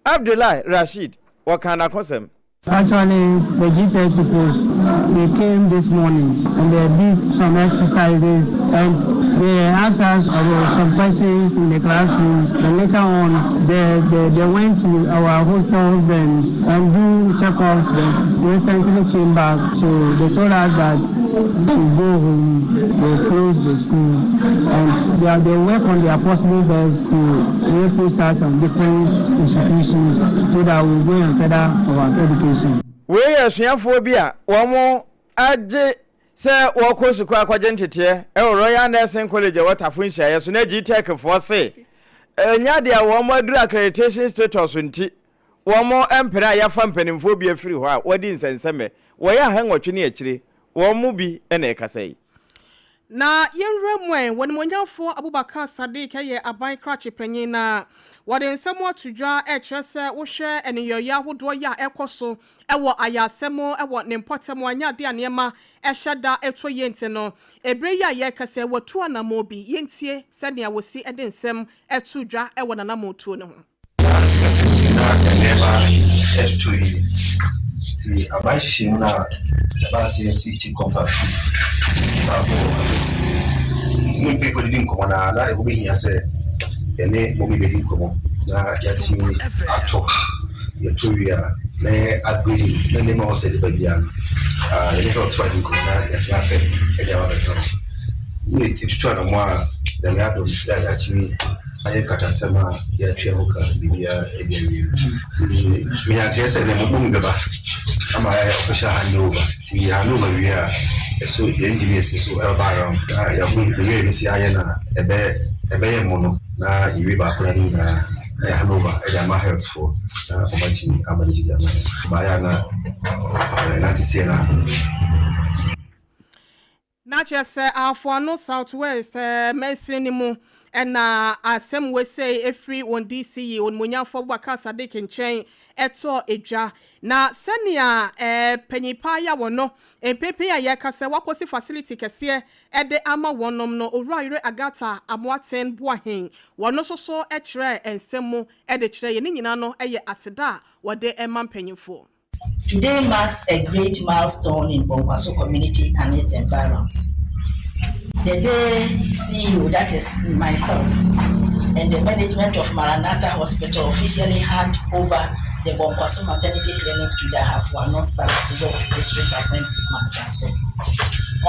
Abdullahi Rasheed, wɔkaa n'akosɛm. Actually, the GTEC people, they came this morning and they did some exercises and they asked us about some questions in the classroom. Then later on, they, they, they went to our hostels and, and do checkups. Then recently came back, so they told us that to go home, they closed the school and they, they work on their possible best to repost us on different institutions so that we go and further our education. Wei yɛ asuafoɔ bi a wɔagye sɛ wɔrekɔ sukuu akɔgye nteteɛ wɔ Royal Nursing College a ɛwɔ Tafo nhyiaeɛ so na GTEC foɔ se ɛnyɛ adeɛ a wɔaduru accreditation status nti wɔmpene a yɛafa mpanimfoɔ bi afiri hɔ a wɔadi nsɛnsɛmmɛ wɔyɛ ahanwɔtwe ne akyire wɔn mu bi na ɛkasa yi. Na yɛnwura mu ɛ, Wɔnimonyamfoɔ Abubakar Sadiq yɛ aban krakye panyin na wɔde nsɛm ato dwa rekyerɛ sɛ wohwɛ nneyɔeɛ ahodoɔ yi a ɛrekɔ so wɔ ayarsa mu wɔ ne mpɔtam a ɛnyɛ adeɛ a nneɛma hyɛ da tɔ yie nti no, ɛberɛ yi a yɛrekasa yi watu anammɔn bi. Yɛntie sɛdeɛ wɔsi de nsɛm to dwa wɔ n'anammɔntuo no ho. Na sikasɛm nti na nneɛma totɔ yie. Nti aban nhyehyɛe mu no a ɛbaa sɛ yɛsi Chief Compound two, yɛsi baako wɔ Akwasi. Nti ne mpanyinfoɔ didi nkɔmmɔ no ara na ɛho bɛhia sɛ yɛne Mobi bɛdi nkɔmmɔ na yɛatumi atɔ. Yɛtɔ wie a na yɛ upgrading na nneɛma a ɛwɔ sɛ yɛde ba biara no, yɛne Health foɔ adi nkɔmmɔ na yɛatumi apɛ de aba abɛka ho. Ne yɛtutu anamɔ a Nyame adom yɛatumi ayɛ nkratasɛm a yɛatua ho ka biribiara adi awie no. Nti menya nteɛ sɛ nnɛ mo mu bɛba ama yɛayɛ official handover. Nti yɛ handover wie a, ɛso yɛn engineers nso ɛbɛba around na yɛahu the way yɛbɛsi ayɛ no a ɛbɛ ɛbɛyɛ mo no na yɛwie baako na ne nyinaa na yɛ handover ɛde ama health foɔ na wɔatumi amanage de ama yɛn. Baayɛ a na ɛnante seɛ no ase. Na kyerɛ sɛ Afoano South West mansini no mu na asɛm wei sei firi wɔn DC yi Onimuonyamfoɔ Abubakar Sadiq nkyɛn tɔɔ dwa. Na sɛnea panyin paa yi a wɔno mprempren a yɛreka sɛ wakɔsi facility kɛseɛ de ama wɔnom no, Owura Yere Agatha Amoaten Boahen, wɔno nso so kyerɛɛ nsɛm mu de kyerɛɛ yɛn. Ne nyinaa no yɛ aseda a wɔde ma mpanyinfoɔ. Today marks a great milestone in Bonkwaso community and its environs. The day CEO, that is myself, and the management of Maranatha Hospital officially hand over the Bonkwaso Maternity Clinic to the Hafuano South West District Assembly, Matraso.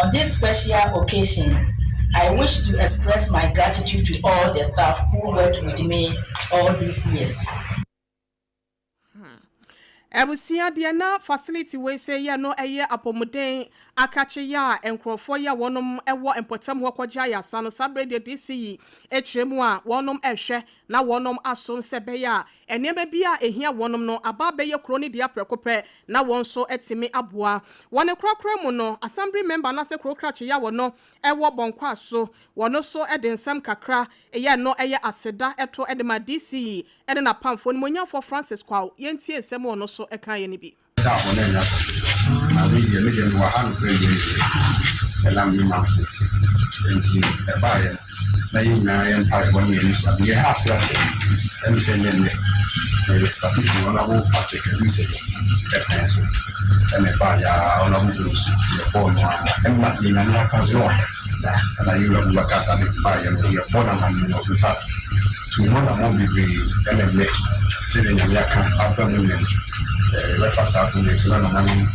On this special occasion, I wish to express my gratitude to all the staff who worked with me all these years. Abusua deɛ na facility wei sɛ yɛ no ɛyɛ apɔmuden akakye yɛ a nkorɔfoɔ yi a wɔnom wɔ mpɔtam hɔ kɔgye ayarsa no saa berɛ deɛ DC yi kyerɛ mu a wɔnom ɛhwɛ na wɔnom asom sɛ ɛbɛyɛ a nneɛma bi a ɛhia wɔnom no aba abɛyɛ kuro no dea prɛko pɛ na wɔn nso atumi aboa. Wɔ ne korakora mu no Assembly member anaasɛ kuro krakye yi a wɔno wɔ Bɔnkwaso wɔno nso de nsɛm kakra yɛ no ɛyɛ aseda to de ma DC yi ne n'apamfoɔ Onimuonyamfoɔ Francis Kwaw, yɛntie nsɛm a ɔno nso kaeɛ no bi. Da hɔ na ɛnyɛ asɛm ketewa. Na wei deɛ, me deɛ mewɔ ha nokorɛ deɛ deɛ, ɛnam me manfo nti. Enti ɛbaeɛ no, na yɛn nyinaa yɛn mpaebɔ ne yɛn anisoadeɛ, yɛha ase akyɛ, ɛne sɛ ɛnyɛ nnɛ, na yɛ starte firi Honourable Patrick Adusɛ ɛkwan so, ɛna ɛbaeɛ ara, Honourable Bonsu, yɛbɔɔ no ara, ɛma deɛ Nyame aka nso na waka. Ɛna yɛn wura Abubakar Sadiq baeɛ no, yɛbɔ no amaneɛ no, in fact, Tuu ho anammɔn bebree na nnɛ, sɛdeɛ Nyame aka aba mu nnɛ no, yɛbɛfa saa akonnwa yi so na nananom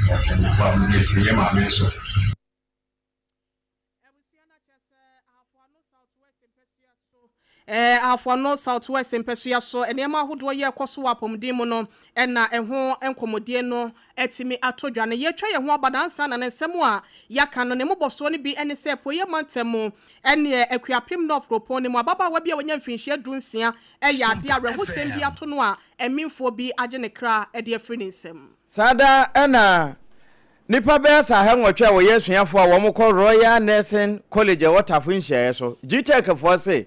mpanyimfoɔ a modi akyire, yɛn maame nso. Ahafo-Ano South West mpasua so nneɛma ahodoɔ yi a ɛkɔ so wɔ apɔmuden mu no na ɛho nkɔmmɔdie no atumi atɔ dwa no. Yɛatwa yɛn ho aba na ansa na ne nsɛm a yɛaka no ne mmobɔsoɔ no bi ne sɛ Apueeɛ Mantam mu ne Akuapem North kuropɔn no mu ababaawa bi a wanya mfirinhyia dunsia yɛ adeɛ a awerɛhosɛm bi ato no a amimfoɔ bi agye ne kra de afiri ne nsam. Saa da na nnipa bɛyɛ sɛ ahanwɔtwe a wɔyɛ asuafoɔ a wɔkɔ Royal Nursing College a ɛwɔ Tafo nhyiaeɛ so, GTEC foɔ se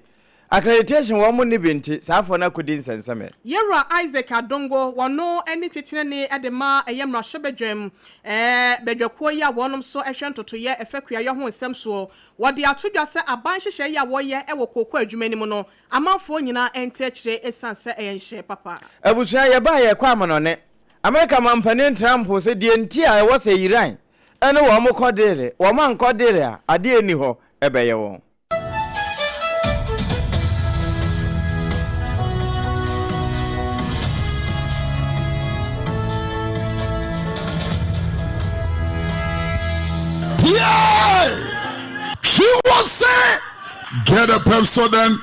Accreditation wɔn nni bi nti saa foɔ no akɔdi nsɛnsɛmɛ. Yɛwura Isaac Adongo, wɔno ne titenani de ma ɛyɛ mmarahyɛbadwam badwakuo yi a wɔnom nso hwɛ ntotoeɛ ɛfa kuayɔ ho nsɛm soɔ. Wɔde ato dwa sɛ aban nhyehyɛe yi a wɔyɛ wɔ kooko adwuma no mu no, amanfoɔ nyinaa nte akyire ɛsiane sɛ ɛyɛ nhyehyɛe papa. Abusua yɛbaa yɛkɔ amanɔne. Amerika manpanin Trump se deɛ nti a ɛwɔ sɛ Iran ne wɔn kɔ deele, wɔn ankɔ deele a adeɛ nni hɔ ɛbɛyɛ wɔn. She was say, get a Pepsodent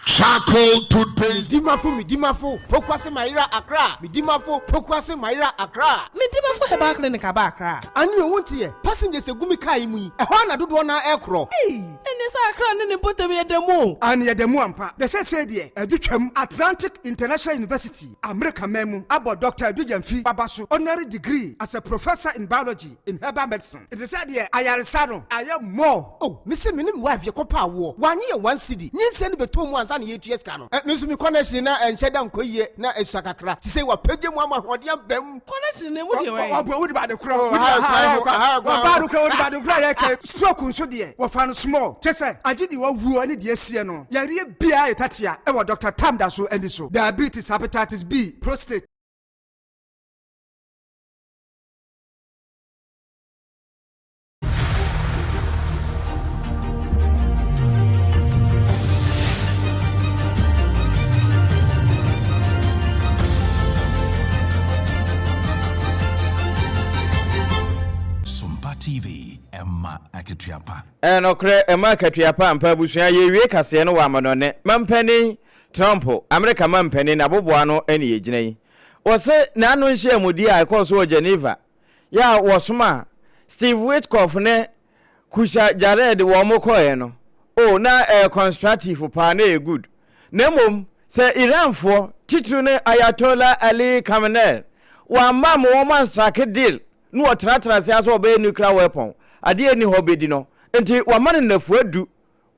charcoal toothpaste. Medimafo Medimafo Pokuase Mayera Accra Medimafo Pokuase Mayera Accra. Medimafo Herbal Clinic aba Accra. Ane o wonteɛ, passengers egu me car yi mu yi, ɛhɔ ara na dodoɔ no ara ɛrekorɔ. Ei! Ɛnneɛ sɛ Accra ne ne mpɔtam yɛ da mu o. Aane yɛda mu ampa. Na seesei deɛ adu twam. Atlantic International University, Amerika man mu, abɔ Dɔkta Adu Gyamfi Baba so honorary degree as a Professor in Biology in Herbal Medicine. Nti sɛ deɛ ayaresa no ayɛ more. Oh me se me ne me wife yɛkɔ pɛ awoɔ wanye yɛ one cedi nyinsɛn no bɛtɔ mu ansa na yɛtua sika no eh me nso me connection na ɛnhyɛ da nkɔ yie na ɛsua kakra sisei wapagya mu ama ahoɔden aba mu. Connection no emu deɛ wɛn. Ɔboa wode bade korɔ wode aha ɛkwa wɔbaa no korɔ wode bade korɔ a yɛka stroke nso deɛ wɔfa no small kyɛ sɛ agye deɛ wawuo ne deɛ asie no yareɛ biara yɛ tatea ɛwɔ Doctor Tam da so ani so diabetes hepatitis B prostate. Sompa TV, ɛma akatua pa. Ɛyɛ nokorɛ, ɛma akatua pa ampa. Abusua, yɛrewie kaseɛ no wɔ amanɔne. Mampanin Trump, Amerika mampanin, n'aboboano na yɛgyina yi. Wɔse n'ano nhyiamudie a ɛkɔɔ so wɔ Geneva yɛ a wɔsomaa Steve Witkoff ne Kusha Jared wɔn kɔeɛ no, oh, na ɛyɛ constructive paa, na ɛyɛ good. Na mmom, sɛ Iranfoɔ, titiriw ne Ayatollah Ali Khamenei, wɔamma ama wɔn anstrake deal na wɔtenatena ase ara sɛ wɔbɛyɛ nuclear weapon, adeɛ nni hɔ bɛdi no, nti wɔama no nnafua du,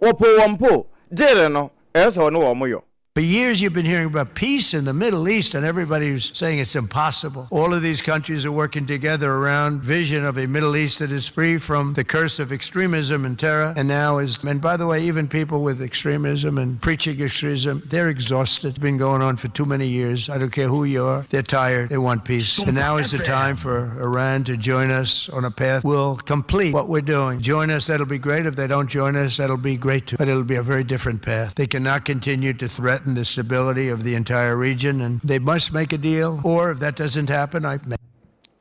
wɔpoo wɔn mpo, deal no, ɛyɛ sɛ wɔne wɔn yɔ. For years, you've been hearing about peace in the Middle East, and everybody's saying it's impossible. All of these countries are working together around vision of a Middle East that is free from the curse of extremism and terror. And now is, and by the way, even people with extremism and preaching extremism, they're exhausted. It's been going on for too many years. I don't care who you are. They're tired. They want peace. And now is the time for Iran to join us on a path. We'll complete what we're doing. Join us, that'll be great. If they don't join us, that'll be great too. But it'll be a very different path. They cannot continue to threaten the stability of the entire region, and they must make a deal, or if that doesn't happen, I may.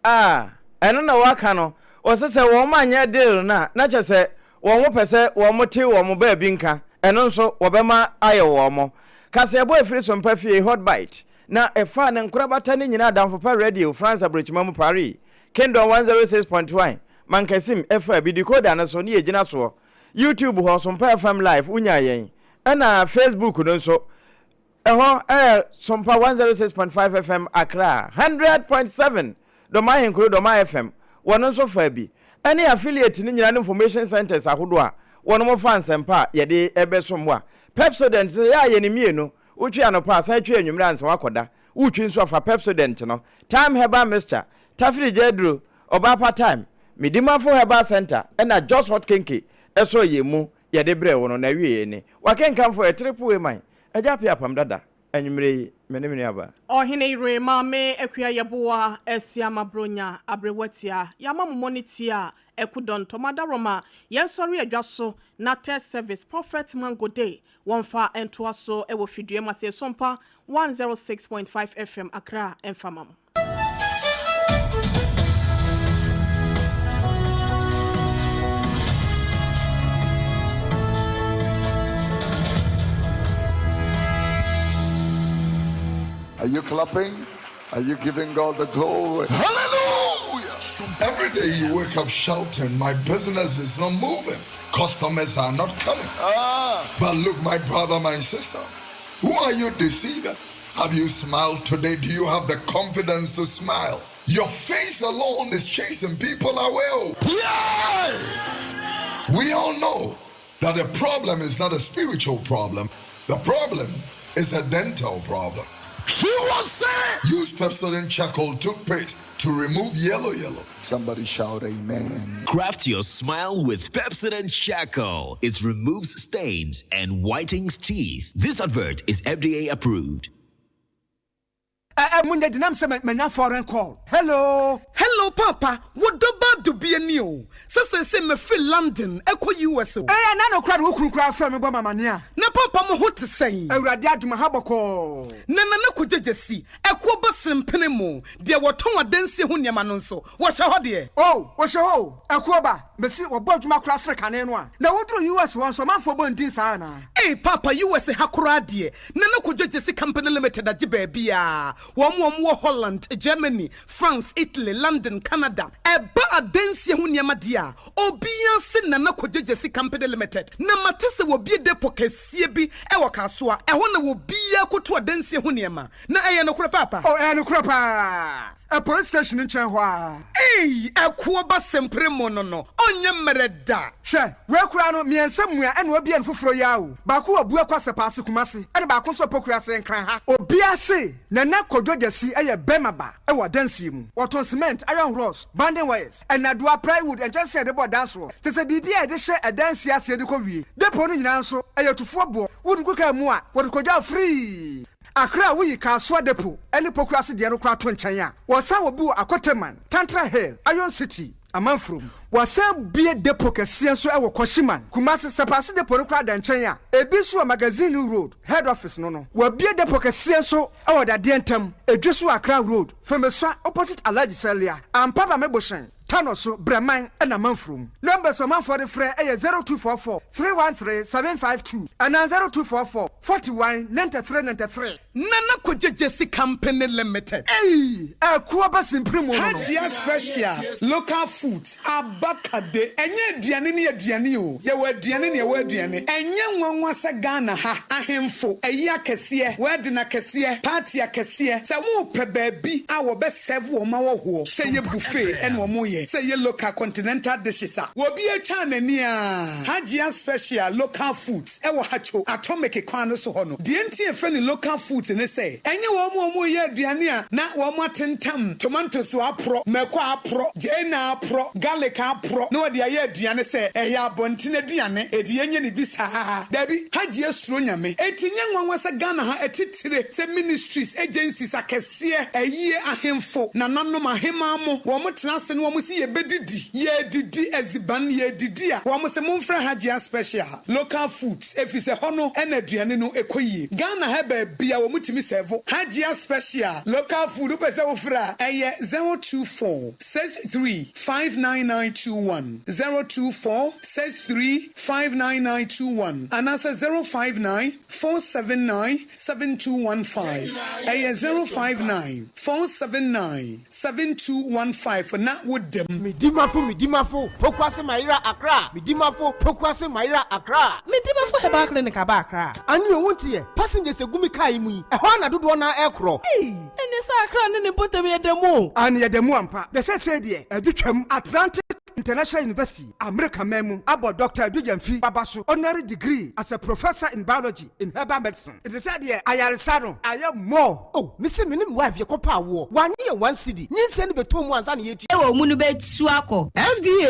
A, ɛno na waka no, ɔsɛ sɛ wɔn anyɛ deal no a, na kyerɛ sɛ wɔn pɛ sɛ wɔn te wɔn baabi nka, ɛno nso wɔbɛma ayɛ wɔn. Kaseɛbɔ a ɛfiri Sompa Fie, Hot Bite. na ɛfaa ne nkorabata no nyinaa Adamfo Pa Radio, France Aburokyima mu Paris, Kingdom 106.1, Mankasim, ɛfaa bi, decoder no so ne yɛgyina soɔ. YouTube hɔ, Sompa FM Live, wonyaa yɛn. Ɛna Facebook no nso, Ɛhɔ yɛ Sompa 106.5 FM Accra, 100.7 Dɔm Ahenkuro Dɔma FM, wɔn nso faa bi, ɛne affiliate no nyinaa ne information centres ahodoɔ a wɔnom fa nsɛmpa a yɛde bɛsom mo a. Pepsodent sɛ yɛ a yɛ ne mmienu, wotwi anɔpa a san twi anwummerɛ ansa woakɔda, wotwi nso a fa Pepsodent no, Thyme Herbal Mixture, Tafiri Gya Aduro, Ɔbaapa Thyme, Medimafo Herbal Centre ɛna Jos Hot Kenke ɛsɔɔ yɛn mu yɛde brɛɛ wo no, n'awieɛ ni. W'akenkanfoɔ yɛ Triple A man, Agya Appiah Apam Dada, anwummerɛ yi, me ne me nuabaa. Ɔhene yere Maame Akua Yeboah Asiama Bronya Aberewa Tia Yɛama mo mɔ ne tia Aku Dɔntɔ Madaroma Yɛnsɔre Adwa so na Third Service Prophet Mango Day Wɔmfa ntoa so wɔ Fidua mu ase Sompa 106.5 FM Accra mfa ma mo. Are you clapping? Are you giving God the glory? Hallelujah! Every day you wake up shouting, My business is not moving. Customers are not coming. Ah. But look, my brother, my sister, who are you deceiving? Have you smiled today? Do you have the confidence to smile? Your face alone is chasing people away. Yeah! We all know that the problem is not a spiritual problem. The problem is a dental problem. She was saying, Use Pepsodent charcoal toothpaste to remove yellow yellow. Somebody shout amen. Craft your smile with Pepsodent Charcoal. It removes stains and whitens teeth. This advert is FDA approved. Ɛ ɛ munya denam sɛ manya foreign call. Hello. Hello paapa, wo dɔ ba dubia ni o, sɛ seesei mefiri London ɛkɔ US o. Ɛɛ ɛna no koraa de wo kunu koraa frɛ me bɔ me amaneɛ a. Na paapa mo ho te sɛn? Awurade adom aha bɔkɔɔ. Na Nana Kwadwo Gyasi, ɛkoɔ ba sempene mo, deɛ wɔtɔn adansie ho nneɛma no nso, wɔhyɛ hɔ deɛ? Oh, wɔhyɛ hɔ o, ɛkoɔ ba, mese wɔbɔ adwuma koraa sene kane no a. Na woduru US hɔ nso ɔmanfoɔ bɔ ndin saa anaa? Ei paapa US ha koraa deɛ Nana Kojo Gyasi Company Limited agye baabiaa. Wɔn a wɔwɔ Holland, Germany, France, Italy, London, Canada. Ɛba adansie ho nneɛma deɛ a, obiara se Nana Kojo Gyasi Company Limited. Na mate sɛ wɔbue depot kɛseɛ bi wɔ Kasoa. Ɛhɔ na obiara kɔtu adansie ho nneɛma. Na ɛyɛ nokorɛ paapa? Oh, ɛyɛ nokorɛ paa. Ɛ police station no nkyɛn hɔ ara. Ei ɛkoɔ ba sempere mo no no ɔnyɛ mmerɛ da. Hwɛ, wei koraa no, miɛnsa mua ɛna wabue no foforɔ yi ara o. Baako wɔ Buakwa Sɛpaase Kumasi ɛna baako nso wɔ Pokuase Nkran ha. Obiara se Nana Kwadwo Gyasi yɛ bɛrima ba wɔ adansie mu. Wɔtɔn cement, iron rods, banding wires, nnadoa, plywood, nkyɛnsee a yɛde bɔ dan soɔ, kyerɛ sɛ biribiara a yɛde hyɛ adansie aseɛ de kɔ wie. Depot no nyinaa nso, ɛyɛ tufoɔ boɔ. Wode gu kaa mu a, wɔde kɔdwa wo free. Accra a woyi Kasoa Depot ne Pokuase deɛ no koraa to nkyɛn a, wɔsan wɔ bi wɔ Akoteman, Tantra Hill, Iron City, Amanfurom. Wɔasan bue depot kɛseɛ nso wɔ Kwashiman, Kumasi. Sɛpaase Depot no koraa da nkyɛn a, ebi nso wɔ Magazine Road, Head Office no no. Wɔabue depot kɛseɛ nso wɔ Dadeɛ Ntam, Edweso Accra Road, Femesua opposite Alhaji Salia, Ampa Bame Bohyɛn. Tano so, Brɛman na Manfurom. Numbers a ɔmanfoɔ de frɛ yɛ 0244 313 752 anaa 0244 41 93 93. Nana Kwadwo Gyasi Company Limited. Ei! Akuo ba simpiri mu no no. Hajia Special local foods aba kade. Ɛnyɛ aduane ne aduane o, yɛwɔ aduane ne yɛwɔ aduane. Ɛnyɛ nwanwa sɛ Ghana ha ahemfo, ayi akɛseɛ, wedding akɛseɛ, party akɛseɛ, sɛ mopɛ baabi a wɔbɛ serve wɔn ahɔhoɔ, sɛ ɛyɛ buffet ɛna wɔn yɛ, sɛ ɛyɛ local continental dishes a, obi atwa n'ani aa. Hajia Special local foods ɛwɔ Hatcho, Atomic kwan no so hɔ no. Deɛ nti a yɛfrɛ no local foods ne sɛ, ɛnyɛ wɔn a wɔreyɛ aduane a na wɔn atentam tomatoes aporɔ, mako aporɔ, gyeene aporɔ, garlic aporɔ na wɔde ayɛ aduane sɛ ɛyɛ abɔnten aduane, enti yɛnyɛ no bi saa. Dabi, Hajia suro Nyame. Enti nyɛ nwanwa sɛ Ghana ha atitire sɛ ministries, agencies akɛseɛ, ayie, ahemfo, nananom, aheman mo, wɔn tena ase na wɔn si. se yɛbɛdidi, yɛredidi adziban, yɛredidi a, wɔn se momfrɛ Hajia Special Local Foods efisɛ hɔ no na aduane no kɔ yie. Ghana ha baabi a wɔtumi sɛɛvo Hajia Special Local Food, wopɛ sɛ wofrɛ a, ɛyɛ 024 63 59921, 024 63 59921 anaasɛ 059 479 7215. Ɛyɛ 059 479 7215 na woda mu. Medimafo Medimafo Pokuase Mayera Accra Medimafo Pokuase Mayera Accra. Medimafo Herbal Clinic aba Accra. Ane o wonteɛ, passengers egu me car yi mu yi, ɛhɔ ara na dodoɔ no ara ɛrekorɔ. Ei! Ɛneɛ sɛ Accra ne ne mpɔtam yɛda mu o. Aane yɛda mu ampa, na seesei deɛ ɛde twam, Atlantic International University, Amerika man mu, abɔ Dɔkta Adu Gyamfi aba so honorary degree as a Professor in Biology in Herbal Medicine. Nti sɛ deɛ ayaresa no ayɛ more. Oh, mese me ne me wife yɛkɔpɛ awoɔ, wannye yɛn one cedi, nyinsɛn no bɛtɔɔ mu ansa na yɛretua. Wɔ mu no bɛtu akɔ. FDA.